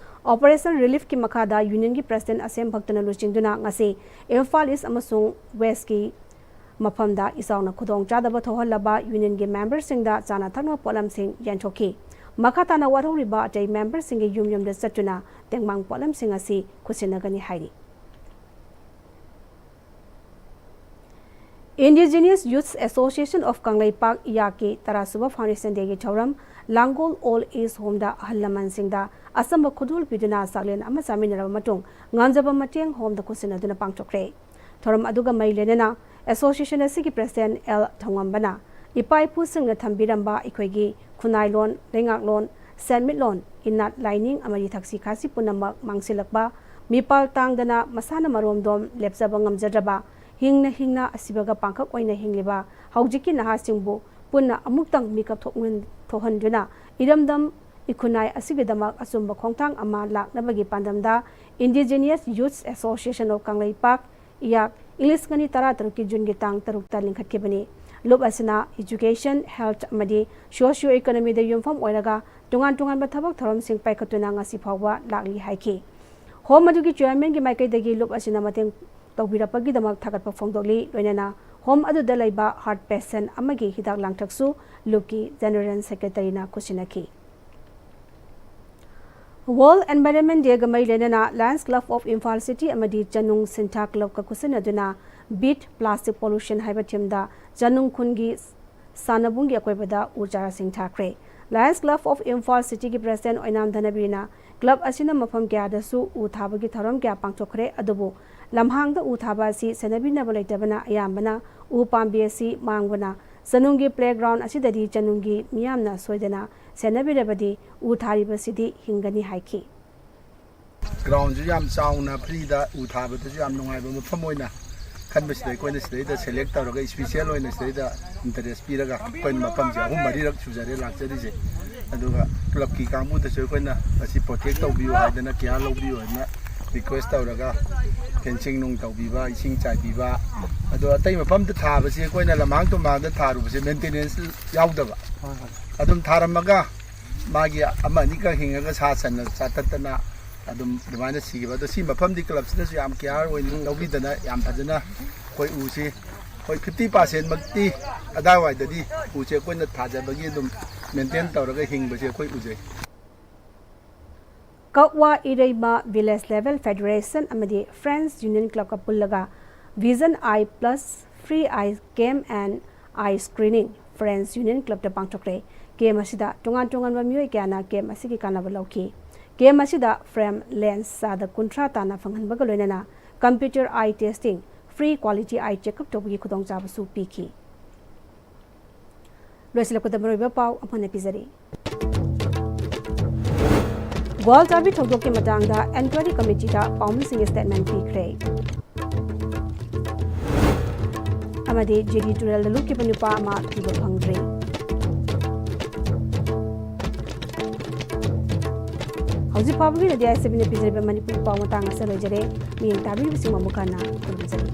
Operation Reliefꯀꯤ ꯃꯈꯥꯗ unionꯒꯤ president ꯑꯁꯦꯝ ꯚꯛꯇꯅ ꯂꯨꯆꯤꯡꯗꯨꯅ ꯉꯁꯤ ꯏꯝꯐꯥꯜ East ꯑꯃꯁꯨꯡ Westꯀꯤ ꯃꯐꯝꯗ ꯏꯆꯥꯎꯅ ꯈꯨꯗꯣꯡꯆꯥꯗꯕ ꯊꯣꯛꯍꯜꯂꯕ unionꯒꯤ memberꯁꯤꯡꯗ ꯆꯥꯅ ꯊꯛꯅꯕ ꯄꯣꯠꯂꯝꯁꯤꯡ ꯌꯦꯟꯊꯣꯛꯈꯤ꯫ ꯃꯈꯥ ꯇꯥꯅ ꯋꯥꯔꯧꯔꯤꯕ ꯑꯇꯩ memberꯁꯤꯡꯒꯤ ꯌꯨꯝ ꯌꯨꯝꯗ ꯆꯠꯇꯨꯅ ꯇꯦꯡꯕꯥꯡ ꯄꯣꯠꯂꯝꯁꯤꯡ ꯑꯁꯤ ꯈꯨꯠꯁꯤꯟꯅꯒꯅꯤ ꯍꯥꯏꯔꯤ꯫ Indigenous Youth Association of Kangleipak, ꯏꯌꯥꯛꯀꯤ ꯇꯔꯥꯁꯨꯕ Foundation Dayꯒꯤ ꯊꯧꯔꯝ ꯂꯥꯡꯒꯣꯜ Old Age Homeꯗ ꯑꯍꯜ ꯂꯃꯟꯁꯤꯡꯗ ꯑꯆꯝꯕ ꯈꯨꯗꯣꯜ ꯄꯤꯗꯨꯅ ꯆꯥꯛꯂꯦꯟ ꯑꯃ ꯆꯥꯃꯤꯟꯅꯔꯕ ꯃꯇꯨꯡ ꯉꯥꯟꯖꯕ ꯃꯇꯦꯡ ꯍꯣꯝꯗ ꯈꯨꯠꯁꯤꯟꯅꯗꯨꯅ ꯄꯥꯡꯊꯣꯛꯈ꯭ꯔꯦ꯫ ꯊꯧꯔꯝ ꯑꯗꯨꯒ ꯃꯔꯤ ꯂꯩꯅꯅ association ꯑꯁꯤꯒꯤ president ꯑꯦꯜ ꯊꯧꯉꯝꯕꯅ ꯏꯄꯥ ꯏꯄꯨꯁꯤꯡꯅ ꯊꯝꯕꯤꯔꯝꯕ ꯑꯩꯈꯣꯏꯒꯤ ꯈꯨꯟꯅꯥꯏꯂꯣꯟ, ꯂꯩꯉꯥꯛꯂꯣꯟ, ꯁꯦꯟꯃꯤꯠꯂꯣꯟ, ꯏꯅꯥꯠ ꯂꯥꯏꯅꯤꯡ ꯑꯃꯗꯤ ꯊꯛꯁꯤ ꯈꯥꯁꯤ ꯄꯨꯝꯅꯃꯛ ꯃꯥꯡꯁꯤꯜꯂꯛꯄ, ꯃꯤꯄꯥꯜ ꯇꯥꯡꯗꯅ ꯃꯁꯥꯅ ꯃꯔꯣꯝꯗꯣꯝ ꯂꯦꯞꯆꯕ ꯉꯝꯖꯗ꯭ꯔꯕ, ꯍꯤꯡꯅ ꯍꯤꯡꯅ ꯑꯁꯤꯕꯒ ꯄꯥꯡꯈꯛ ꯑꯣꯏꯅ ꯍꯤꯡꯂꯤꯕ ꯍꯧꯖꯤꯛꯀꯤ ꯅꯍꯥꯁꯤꯡꯕꯨ ꯄꯨꯟꯅ ꯑꯃꯨꯛꯇꯪ ꯃꯤꯀꯞ ꯊꯣꯛꯍꯟ-, ꯊꯣꯛꯍꯟꯗꯨꯅ ꯏꯔꯝꯗꯝ ꯏꯈꯨꯟꯅꯥꯏ ꯑꯁꯤꯒꯤꯗꯃꯛ ꯑꯆꯨꯝꯕ ꯈꯣꯡꯊꯥꯡ ꯑꯃ ꯂꯥꯛꯅꯕꯒꯤ ꯄꯥꯟꯗꯝꯗ Indigenous Youth Association of Kangleipak, ꯏꯌꯥꯛ, ꯏꯪ ꯂꯤꯁꯤꯡ ꯑꯅꯤ ꯇꯔꯥꯇꯔꯨꯛꯀꯤ ꯖꯨꯟꯒꯤ ꯇꯥꯡ ꯇꯔꯨꯛꯇ ꯂꯤꯡꯈꯠꯈꯤꯕꯅꯤ꯫ ꯂꯨꯞ ꯑꯁꯤꯅ education, health ꯑꯃꯗꯤ socio economyꯗ ꯌꯨꯝꯐꯝ ꯑꯣꯏꯔꯒ ꯇꯣꯉꯥꯟ ꯇꯣꯉꯥꯟꯕ ꯊꯕꯛ ꯊꯧꯔꯝꯁꯤꯡ ꯄꯥꯏꯈꯠꯇꯨꯅ ꯉꯁꯤ ꯐꯥꯎꯕ ꯂꯥꯛꯂꯤ ꯍꯥꯏꯈꯤ꯫ ꯍꯣꯝ ꯑꯗꯨꯒꯤ ꯆꯤꯌꯔꯃꯦꯟꯒꯤ ꯃꯥꯏꯀꯩꯗꯒꯤ ꯂꯨꯞ ꯑꯁꯤꯅ ꯃꯇꯦꯡ ꯇꯧꯕꯤꯔꯛꯄꯒꯤꯗꯃꯛ ꯊꯥꯒꯠꯄ ꯐꯣꯡꯗꯣꯛꯂꯤ꯫ ꯂꯣꯏꯅꯅ ꯍꯣꯝ ꯑꯗꯨꯗ ꯂꯩꯕ ꯍꯥꯔꯠ ꯄꯦꯁꯦꯟ ꯑꯃꯒꯤ ꯍꯤꯗꯥꯛ ꯂꯥꯡꯊꯛꯁꯨ ꯂꯨꯞꯀꯤ ꯖꯦꯅꯔꯦꯜ ꯁꯦꯀ꯭ꯔꯦꯇꯔꯤꯅ ꯈꯨꯠꯁꯤꯟꯅꯈꯤ꯫ World Environment Day ꯒ ꯃꯔꯤ ꯂꯩꯅꯅ Lions Club of Imphal City ꯑꯃꯗꯤ ꯆꯅꯨꯡ ꯁꯤꯟꯊꯥ ꯀ꯭ꯂꯕꯀ ꯈꯨꯠꯁꯤꯟꯅꯗꯨꯅ Beat Plastic Pollution ꯍꯥꯏꯕ ꯊꯤꯝꯗ ꯆꯅꯨꯡ ꯈꯨꯟꯒꯤ ꯁꯥꯟꯅꯕꯨꯡꯒꯤ ꯑꯀꯣꯏꯕꯗ ꯎ ꯆꯥꯔꯥꯁꯤꯡ ꯊꯥꯈ꯭ꯔꯦ꯫ Lions Club of Imphal City ꯒꯤ president ꯑꯣꯏꯅꯥꯝ ꯙꯅꯕꯤꯔꯅ club ꯑꯁꯤꯅ ꯃꯐꯝ ꯀꯌꯥꯗꯁꯨ ꯎ ꯊꯥꯕꯒꯤ ꯊꯧꯔꯝ ꯀꯌꯥ ꯄꯥꯡꯊꯣꯛꯈ꯭ꯔꯦ, ꯑꯗꯨꯕꯨ ꯂꯝꯍꯥꯡꯗ ꯎ ꯊꯥꯕ ꯑꯁꯤ ꯁꯦꯟꯅꯕꯤꯅꯕ ꯂꯩꯇꯕꯅ ꯑꯌꯥꯝꯕꯅ ꯎ ꯄꯥꯝꯕꯤ ꯑꯁꯤ ꯃꯥꯡꯕꯅ ꯆꯅꯨꯡꯒꯤ playground ꯑꯁꯤꯗꯗꯤ ꯆꯅꯨꯡꯒꯤ ꯃꯤꯌꯥꯝꯅ ꯁꯣꯏꯗꯅ ꯁꯦꯟꯅꯕꯤꯔꯕꯗꯤ ꯎ ꯊꯥꯔꯤꯕꯁꯤꯗꯤ ꯍꯤꯡꯒꯅꯤ ꯍꯥꯏꯈꯤ꯫ Ground ꯁꯨ ꯌꯥꯝ ꯆꯥꯎꯅ, free ꯗ ꯎ ꯊꯥꯕꯗꯁꯨ ꯌꯥꯝ ꯅꯨꯡꯉꯥꯏꯕ ꯃꯐꯝ ꯑꯣꯏꯅ ꯈꯟꯕꯁꯤꯗ ꯑꯩꯈꯣꯏꯅ ꯁꯤꯗꯩꯗ select ꯇꯧꯔꯒ, special ꯑꯣꯏꯅ ꯁꯤꯗꯩꯗ interest ꯄꯤꯔꯒ, ꯑꯩꯈꯣꯏꯅ ꯃꯐꯝꯁꯦ ꯑꯍꯨꯝ ꯃꯔꯤꯔꯛ ꯁꯨꯖꯔꯦ ꯂꯥꯛꯆꯔꯤꯁꯦ꯫ ꯑꯗꯨꯒ club ꯀꯤ ꯀꯥꯡꯕꯨꯗꯁꯨ ꯑꯩꯈꯣꯏꯅ ꯃꯁꯤ protect ꯇꯧꯕꯤꯌꯨ ꯍꯥꯏꯗꯅ, care ꯂꯧꯕꯤꯌꯨ ꯍꯥꯏꯗꯅ request ꯇꯧꯔꯒ, fencing ꯅꯨꯡ ꯇꯧꯕꯤꯕ, ꯏꯁꯤꯡ ꯆꯥꯏꯕꯤꯕ, ꯑꯗꯣ ꯑꯇꯩ ꯃꯐꯝꯗ ꯊꯥꯕꯁꯤ ꯑꯩꯈꯣꯏꯅ ꯂꯝꯍꯥꯡ ꯇꯨꯝꯍꯥꯡꯗ ꯊꯥꯔꯨꯕꯁꯦ maintenance ꯌꯥꯎꯗꯕ, ꯑꯗꯨꯝ ꯊꯥꯔꯝꯃꯒ ꯃꯥꯒꯤ ꯑꯃ ꯑꯅꯤꯈꯛ ꯍꯤꯡꯉꯒ ꯁꯥ ꯁꯟꯅ ꯆꯥꯊꯠꯇꯅ ꯑꯗꯨꯝ ꯑꯗꯨꯃꯥꯏꯅ ꯁꯤꯈꯤꯕ꯫ ꯑꯗꯣ ꯁꯤ ꯃꯐꯝꯗꯤ club ꯁꯤꯅꯁꯨ ꯌꯥꯝ care ꯑꯣꯏꯅ ꯂꯧꯕꯤꯗꯅ, ꯌꯥꯝ ꯐꯖꯅ ꯑꯩꯈꯣꯏ ꯎꯁꯤ, ꯍꯣꯏ, fifty percent ꯃꯛꯇꯤ ꯑꯗꯥꯏꯋꯥꯏꯗꯗꯤ ꯎꯁꯦ ꯑꯩꯈꯣꯏꯅ ꯊꯥꯖꯕꯒꯤ ꯑꯗꯨꯝ maintain ꯇꯧꯔꯒ ꯍꯤꯡꯕꯁꯦ ꯑꯩꯈꯣꯏ ꯎꯖꯩ꯫ ꯀꯛꯋꯥ ꯏꯔꯩꯃ Village Level Federation ꯑꯃꯗꯤ Friends Union Club ꯀ ꯄꯨꯜꯂꯒ Vision Eye Plus Free Eye Camp and Eye Screening Friends Union Club ꯇ ꯄꯥꯡꯊꯣꯛꯈ꯭ꯔꯦ꯫ Camp ꯑꯁꯤꯗ ꯇꯣꯉꯥꯟ ꯇꯣꯉꯥꯟꯕ ꯃꯤꯑꯣꯏ ꯀꯌꯥꯅ camp ꯑꯁꯤꯒꯤ ꯀꯥꯟꯅꯕ ꯂꯧꯈꯤ꯫ Camp ꯑꯁꯤꯗ frame lens ꯆꯥꯗ ꯀꯨꯟꯊ꯭ꯔꯥ ꯇꯥꯅ ꯐꯪꯍꯟꯕꯒ ꯂꯣꯏꯅꯅ computer eye testing, free quality eye checkup ꯇꯧꯕꯒꯤ ꯈꯨꯗꯣꯡꯆꯥꯕꯁꯨ ꯄꯤꯈꯤ꯫ ꯂꯣꯏꯁꯤꯜꯂꯛꯄꯗ ꯃꯔꯨꯑꯣꯏꯕ ꯄꯥꯎ ꯑꯃꯨꯛ ꯍꯟꯅ ꯄꯤꯖꯔꯤ꯫ ꯒ꯭ꯋꯥꯜ ꯆꯥꯕꯤ ꯊꯧꯗꯣꯛꯀꯤ ꯃꯇꯥꯡꯗ inquiry committee ꯗ ꯄꯥꯎꯃꯤꯁꯤꯡꯒꯤ statement ꯄꯤꯈ꯭ꯔꯦ꯫ ꯑꯃꯗꯤ ꯖꯤꯔꯤ ꯇꯨꯔꯦꯜꯗ ꯂꯨꯞꯈꯤꯕ ꯅꯨꯄꯥ ꯑꯃ ꯊꯤꯕ ꯐꯪꯗ꯭ꯔꯤ꯫ ꯍꯧꯖꯤꯛ ꯐꯥꯎꯕꯒꯤ ꯑꯣꯏꯅꯗꯤ ꯑꯥꯏ ꯑꯦꯁ ꯇꯤ ꯚꯤꯅ ꯄꯤꯖꯔꯤꯕ ꯃꯅꯤꯄꯨꯔꯤ ꯄꯥꯎ ꯃꯇꯥꯡ ꯑꯁꯤꯗ ꯂꯣꯏꯖꯔꯦ꯫ ꯃꯤꯠꯌꯦꯡ ꯇꯥꯕꯤꯔꯤꯕꯁꯤꯡꯕꯨ ꯑꯃꯨꯛ ꯍꯟꯅ ꯈꯨꯔꯨꯝꯖꯔꯤ꯫